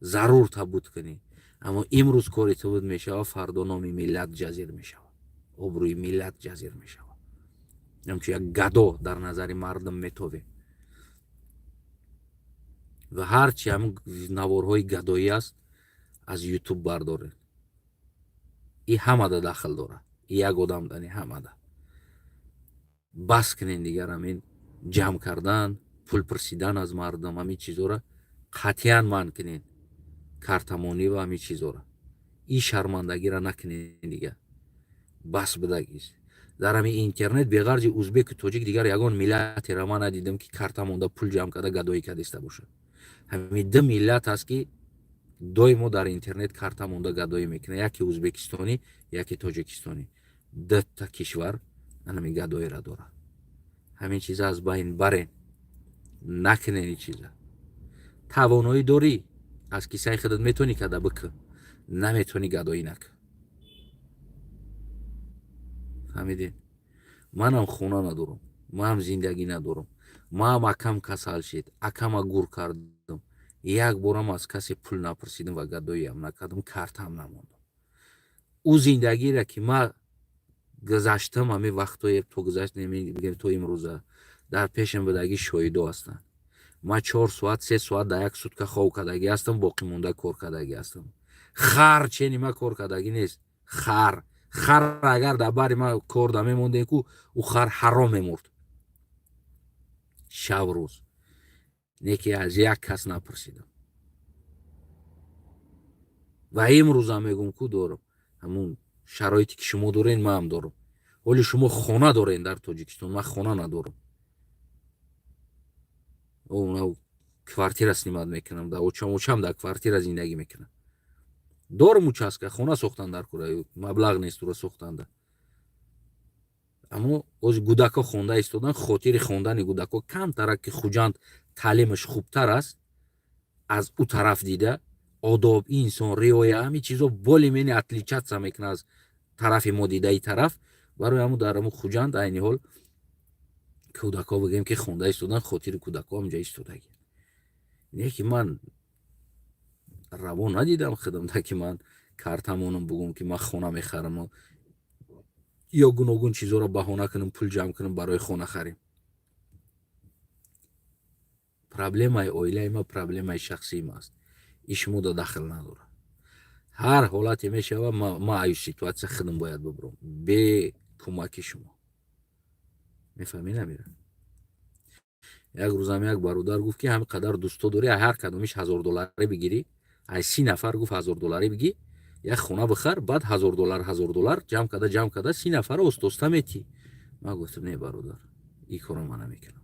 [SPEAKER 1] зарур табуд кунӣ, аммо имрӯз кори ту буд мешавад, фардо номи миллат ҷазир мешавад, обрӯи миллат ҷазир мешавад. Ҳамчун як гадо дар назари мардум метовем. Ва ҳарчи ҳамн наворҳои гадоӣ аст, аз Ютуб бардоред. И ҳамада дахл дорад, и як одам дани ҳамада. Бас кунен дигар ҳамин ҷамъ кардан, пул пурсидан аз мардум, ҳамин чизоро қатъиян манъ кунен. Картамонӣ ва ҳамин чизоро, ин шармандагиро накунен дигар, бас будагист. Дар ҳамин интернет беғарзи узбеку тоҷик дигар ягон миллатеро ман надидам, ки карта монда, пул ҷамъ карда, гадоӣ кардиста бошад. Ҳамин ду миллат аст, ки доимо дар интернет карта монда гадоӣ мекунад: яке узбекистонӣ, яке тоҷикистонӣ. Дута кишвар ҳамин гадоиро дорад. Ҳамин чиза аз байн барен, накунен ин чиза. Тавоноӣ дорӣ, аз кисаи худат метавонӣ карда бикӯ, наметавонӣ, гадоӣ накӯ. Фаҳмидед? Манам хона надорам, манам зиндагӣ надорам, маам акам касал шид, акама гур кардам, як борам аз касе пул напурсидам ва гадоиам накардам, картаам намондам. Ӯ зиндагире ки ман гузаштам, ҳамин вақтое то гузашт, то имрӯза дар пешам будагӣ шоҳидо ҳастанд. Ман 4 соат, 3 соат дар як сутка хов кардагӣ ҳастам, боқӣ монда кор кардагӣ ҳастам. Хар чени ман кор кардагӣ нест. Хар агар дар бари ман кор да мемондем ку, ӯ хар ҳаром мемурд шав рӯз. Не ки аз як кас напурсидам. Ва имрӯзам мегӯм ку, дорам ҳамун шароите, ки шумо дорен, маам дорам. Ҳоли шумо хона дорен дар Тоҷикистон, ман хона надорам, квартира снимать мекунам. Дар очам дар квартира зиндагӣ мекунам. Дорам участка, хона сохтан дар кура маблағ нест ура сохтанда. Аммо ози гудако хонда истодан, хотири хондани гудако камтарак, ки Хуҷанд таълимаш хубтар аст аз ӯ тараф дида, одоб, инсон, риоя, ҳамин чизо более-менее отличаться мекунад аз тарафи мо дидаи тараф. Барои ҳамун дар ҳамун Хуҷанд айни ҳол кӯдакҳо, бигӯем, ки хонда истодан, хотири кӯдакҳо ҳамҷа истодагӣ. Не ки ман раво надидам худам да, ки ман картамонам, бугум, ки ман хона мехарам ё гуногун чизҳоро баҳона кунам, пул ҷамъ кунам барои хона харем. Проблемаи оилаи ма проблемаи шахсии ма аст, и шумода дахл надорад. Ҳар ҳолате мешава, ма аю ситуация худам бояд бубурам бе кӯмаки шумо. Мефаҳмӣ, намира? Як рӯзам як бародар гуфт, ки ҳамин қадар дӯсто дорӣ, ҳар кадомиш 1000 долларӣ бигирӣ, ай 30 нафар, гуфт, 1000 долларӣ бигӣ, як хона бихар, баъд 1000 доллар, 1000 доллар ҷамъ карда, ҷамъ карда, 30 нафара остоста метӣ. Ман гуфтам: «Не, бародар, ин корро ман намекунам».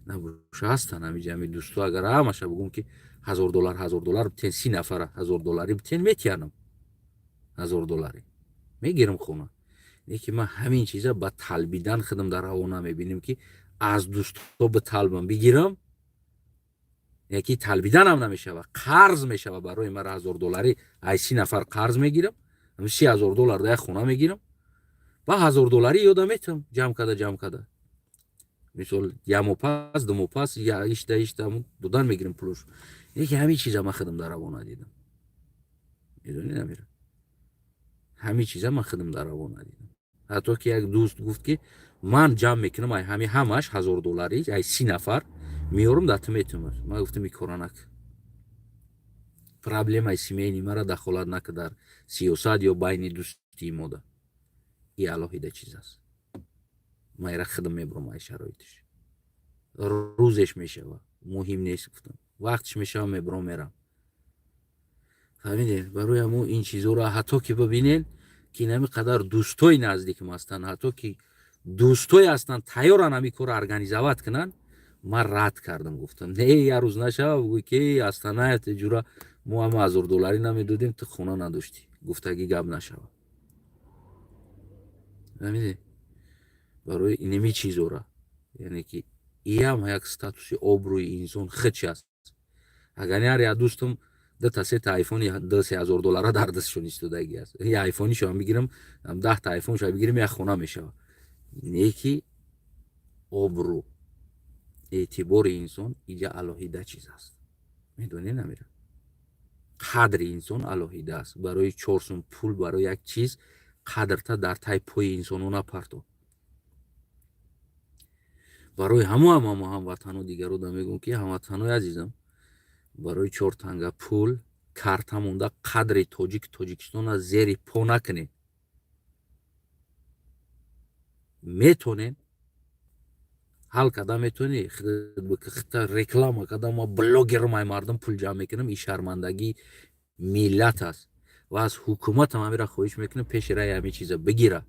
[SPEAKER 1] Набоша, ҳастанд ҳами ҷамъи дӯсто, агар ҳамаша бугум, ки 1000 доллар, 1000 доллар битен, 30 нафара 1000 долларӣ битен, метиянам, 1000 долларӣ мегирам хона. Лекин ман ҳамин чиза ба талбидан худам дар ҳаво намебинем, ки аз дӯсто биталбам, бигирам. Яки талбиданам намешава, қарз мешава барои мара. 1000 долларӣ ай 30 нафар қарз мегирам, 30 000 доллар да як хона мегирам, ба 1000 долларӣ ёда метам, ҷамъ карда, ҷамъ карда, мисол, як моҳ пас, 2 моҳ пас, ишта ишта додан мегирам пулош. Яки ҳамин чиза ман худам дар ҳаво надидам. Медонӣ, намира, ҳамин чиза ман худам дар ҳаво надидам. Ҳатто ки як дӯст гуфт, ки ман ҷамъ мекунам, ай ҳами ҳамаш 1000 долларӣ ай 30 нафар меорам, дар ту метумад. Ман гуфтам: «Ин кора нак». Проблемаи семейный мара дахолат накар дар сиёсат ё байни дӯстии мода. И алоҳида чиз аст. Ман ира худам мебурам ай шароитиш. Рӯзеш мешава, муҳим нест, гуфтам. Вақтш мешава, мебурам, мерам. Фаҳмидед? Барои ҳамо ин чизҳоро ҳатто ки бибинен, ки инами қадар дӯстои наздикам ҳастанд, ҳатто ки дӯстое ҳастанд, тайёранд ҳамин корро организовать кунанд, ман рад кардам. Гуфтам, не, як рӯз нашава, бигӯй, ки Астанаят ҷура, мо ҳама 1000 долларӣ намедодем, ту хона надоштӣ, гуфтагӣ гап нашава. Фаҳмидед? Барои инами чизора, яъне ки иам як статуси обрӯи инсон хич аст. Агар ҳар як дӯстам дута сета айфони 2-3 ҳазор доллара дар дастшон истодагӣ аст, я айфонишо бигирам, 10-та айфоншо бигирам, як хона мешава. Не ки обрӯ, эътибори инсон иҷа алоҳида чиз аст. Медонӣ, намира, қадри инсон алоҳида аст. Барои 4 сум пул, барои як чиз қадрта дар тай пои инсоно напарто. Барои ҳамо ҳам ҳамватану дигаро да мегӯм, ки ҳамватанои азизам, барои 4 танга пул карта монда қадри тоҷик, Тоҷикистона зери по накунед. Метонед ҳал карда, метавонӣ реклама карда, ма блогерам, ай мардум пул ҷамъ мекунам. Ин шармандагии миллат аст ва аз ҳукуматам ҳамира хоҳиш мекунам, пеши раи ҳамин чиза бигира,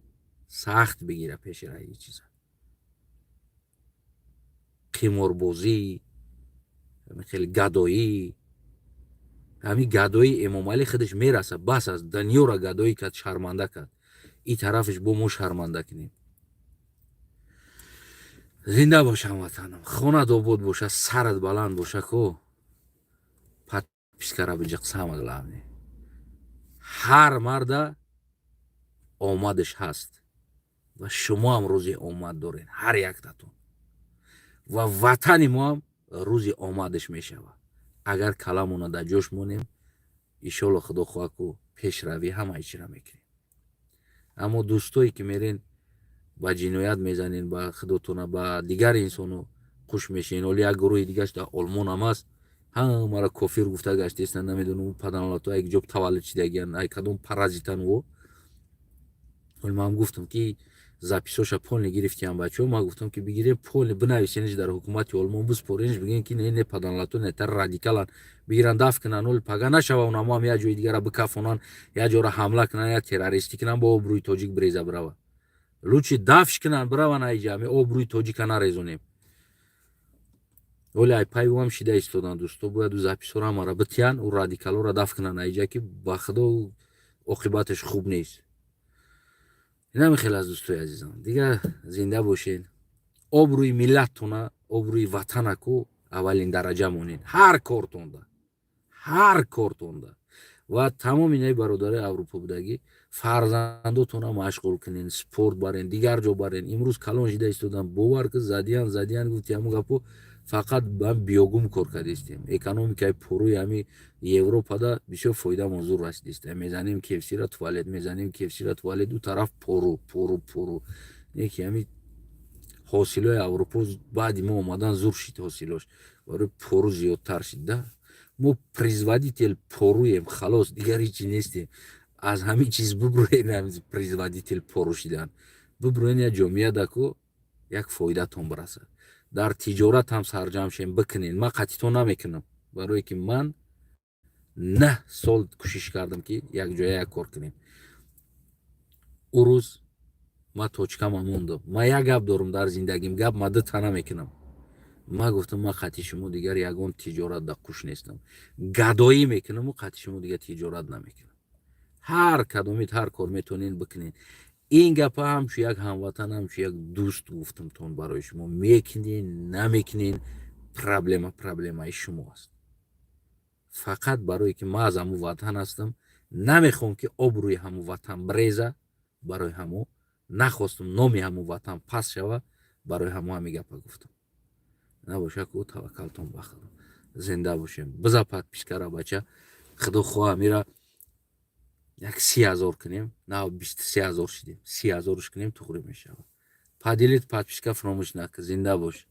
[SPEAKER 1] сахт бигира пеши раи чиза. Қиморбозӣ, хеле гадоӣ, ҳамин гадои Эмомалӣ худаш мераса, бас аст. Дунёро гадоӣ кард, шарманда кард. И тарафаш бо мо шарманда кунем. Зинда бош, ҳамватанам, хонат обод боша, сарат баланд боша. Ко подпискара биҷиқ. Самое главное, ҳар марда омадаш ҳаст ва шумо ҳам рӯзи омад доред, ҳар яктатон, ва ватани мо ҳам рӯзи омадаш мешавад, агар каламона дар ҷош монем. Иншолло, худо хоҳад, ку пешравӣ ҳамаи чира мекунем. Аммо дӯстое ки мерен, ба ҷиноят мезанен, ба худотона, ба дигар инсону қуш мешин. Оли як гурӯҳи дигаш дар Олмонам аст, ҳамара кофир гуфта гаштестан. Намедонам, паданалато як ҷо таваллуд шидагиян, ай кадом паразитан во. Оли ман гуфтам, ки записоша полный гирифтиам, бачаҳо. Ман гуфтам, ки бигирем, полный бинависениш, дар ҳукумати Олмон биспорениш, бигӯем, ки не, не, паданалато нетар радикалан, бигиран, даф кунан. Оли пага нашава, унамо ҳам як ҷои дигара бикафонан, як ҷора ҳамла кунан, як террористӣ кунан, бо обрӯи тоҷик биреза бирава. Лучше дафш кунан, бираван айҷа, ами обрӯи тоҷика нарезонем. Оли ай пайвам шида истодан. Дӯсто, бояд ӯ записҳоро ҳамара битиян, ӯ радикалҳоро даф кунан айҷа, ки ба худо оқибаташ хуб нест. Инами хел аз дӯстои азизам. Дигар зинда бошед. Обрӯи миллаттона, обрӯи ватанаку аввалин дараҷа монед ҳар кортонда, ҳар кортонда. Ва тамоми инаи бародарои Аврупо будагӣ, фарзандотона машғул кунен, спорт барен, дигар ҷо барен. Имрӯз калон шида истодан, бовар ки задиян, задиян, гуфти ҳамун гапо, фақат ба биогум кор кардистем. Экономикаи пурӯи ҳами Европада бисёр фоидамон зур расидистем. Мезанем кефсира туалет, мезанем кефсира туалет, ду тараф пору, пору, пору. Не ки ҳами ҳосилои Аврупо баъди мо омадан зур шид, ҳосилош барои пору зиёдтар шид да. Мо производитель поруем, халос, дигар ҳичи нестем. Аз ҳамин чиз бубурен, производитель пору шидан бубурен, як ҷомеа даку як фоидатон бирасад. Дар тиҷорат ҳам сарҷамъ шем, бикунен. Ман қатитон намекунам, барое ки ман 9 сол кӯшиш кардам, ки якҷоя як кор кунем. Ӯ рӯз ман точкама мондам. Ман як гап дорам дар зиндагим, гап ма дута намекунам. Ман гуфтам, ман қати шумо дигар ягон тиҷорат да қуш нестам. Гадоӣ мекунаму қати шумо дигар тиҷорат намекунам. Ҳар кадомит ҳар кор метавонед бикунед. Ин гапа ҳамчу як ҳамватан, ҳамчу як дӯст гуфтамтон. Барои шумо мекунен, намекунен, проблема проблемаи шумо аст. Фақат барое ки ман аз ҳамун ватан ҳастам, намехоҳам, ки обрӯи ҳамун ватан биреза. Барои ҳамо нахостам номи ҳамун ватан паст шава. Барои ҳамо ҳами гапа гуфтам. Набоша ку, таваккалтон ба худо, зинда бошем. Биза подпискара, бача. Худо хоҳа, мира як 30 000 кунем. На, 23 000 шидем, 30 000-ш кунем, туғри мешавад. Поделить, подписка фаромӯш накун. Зинда бош.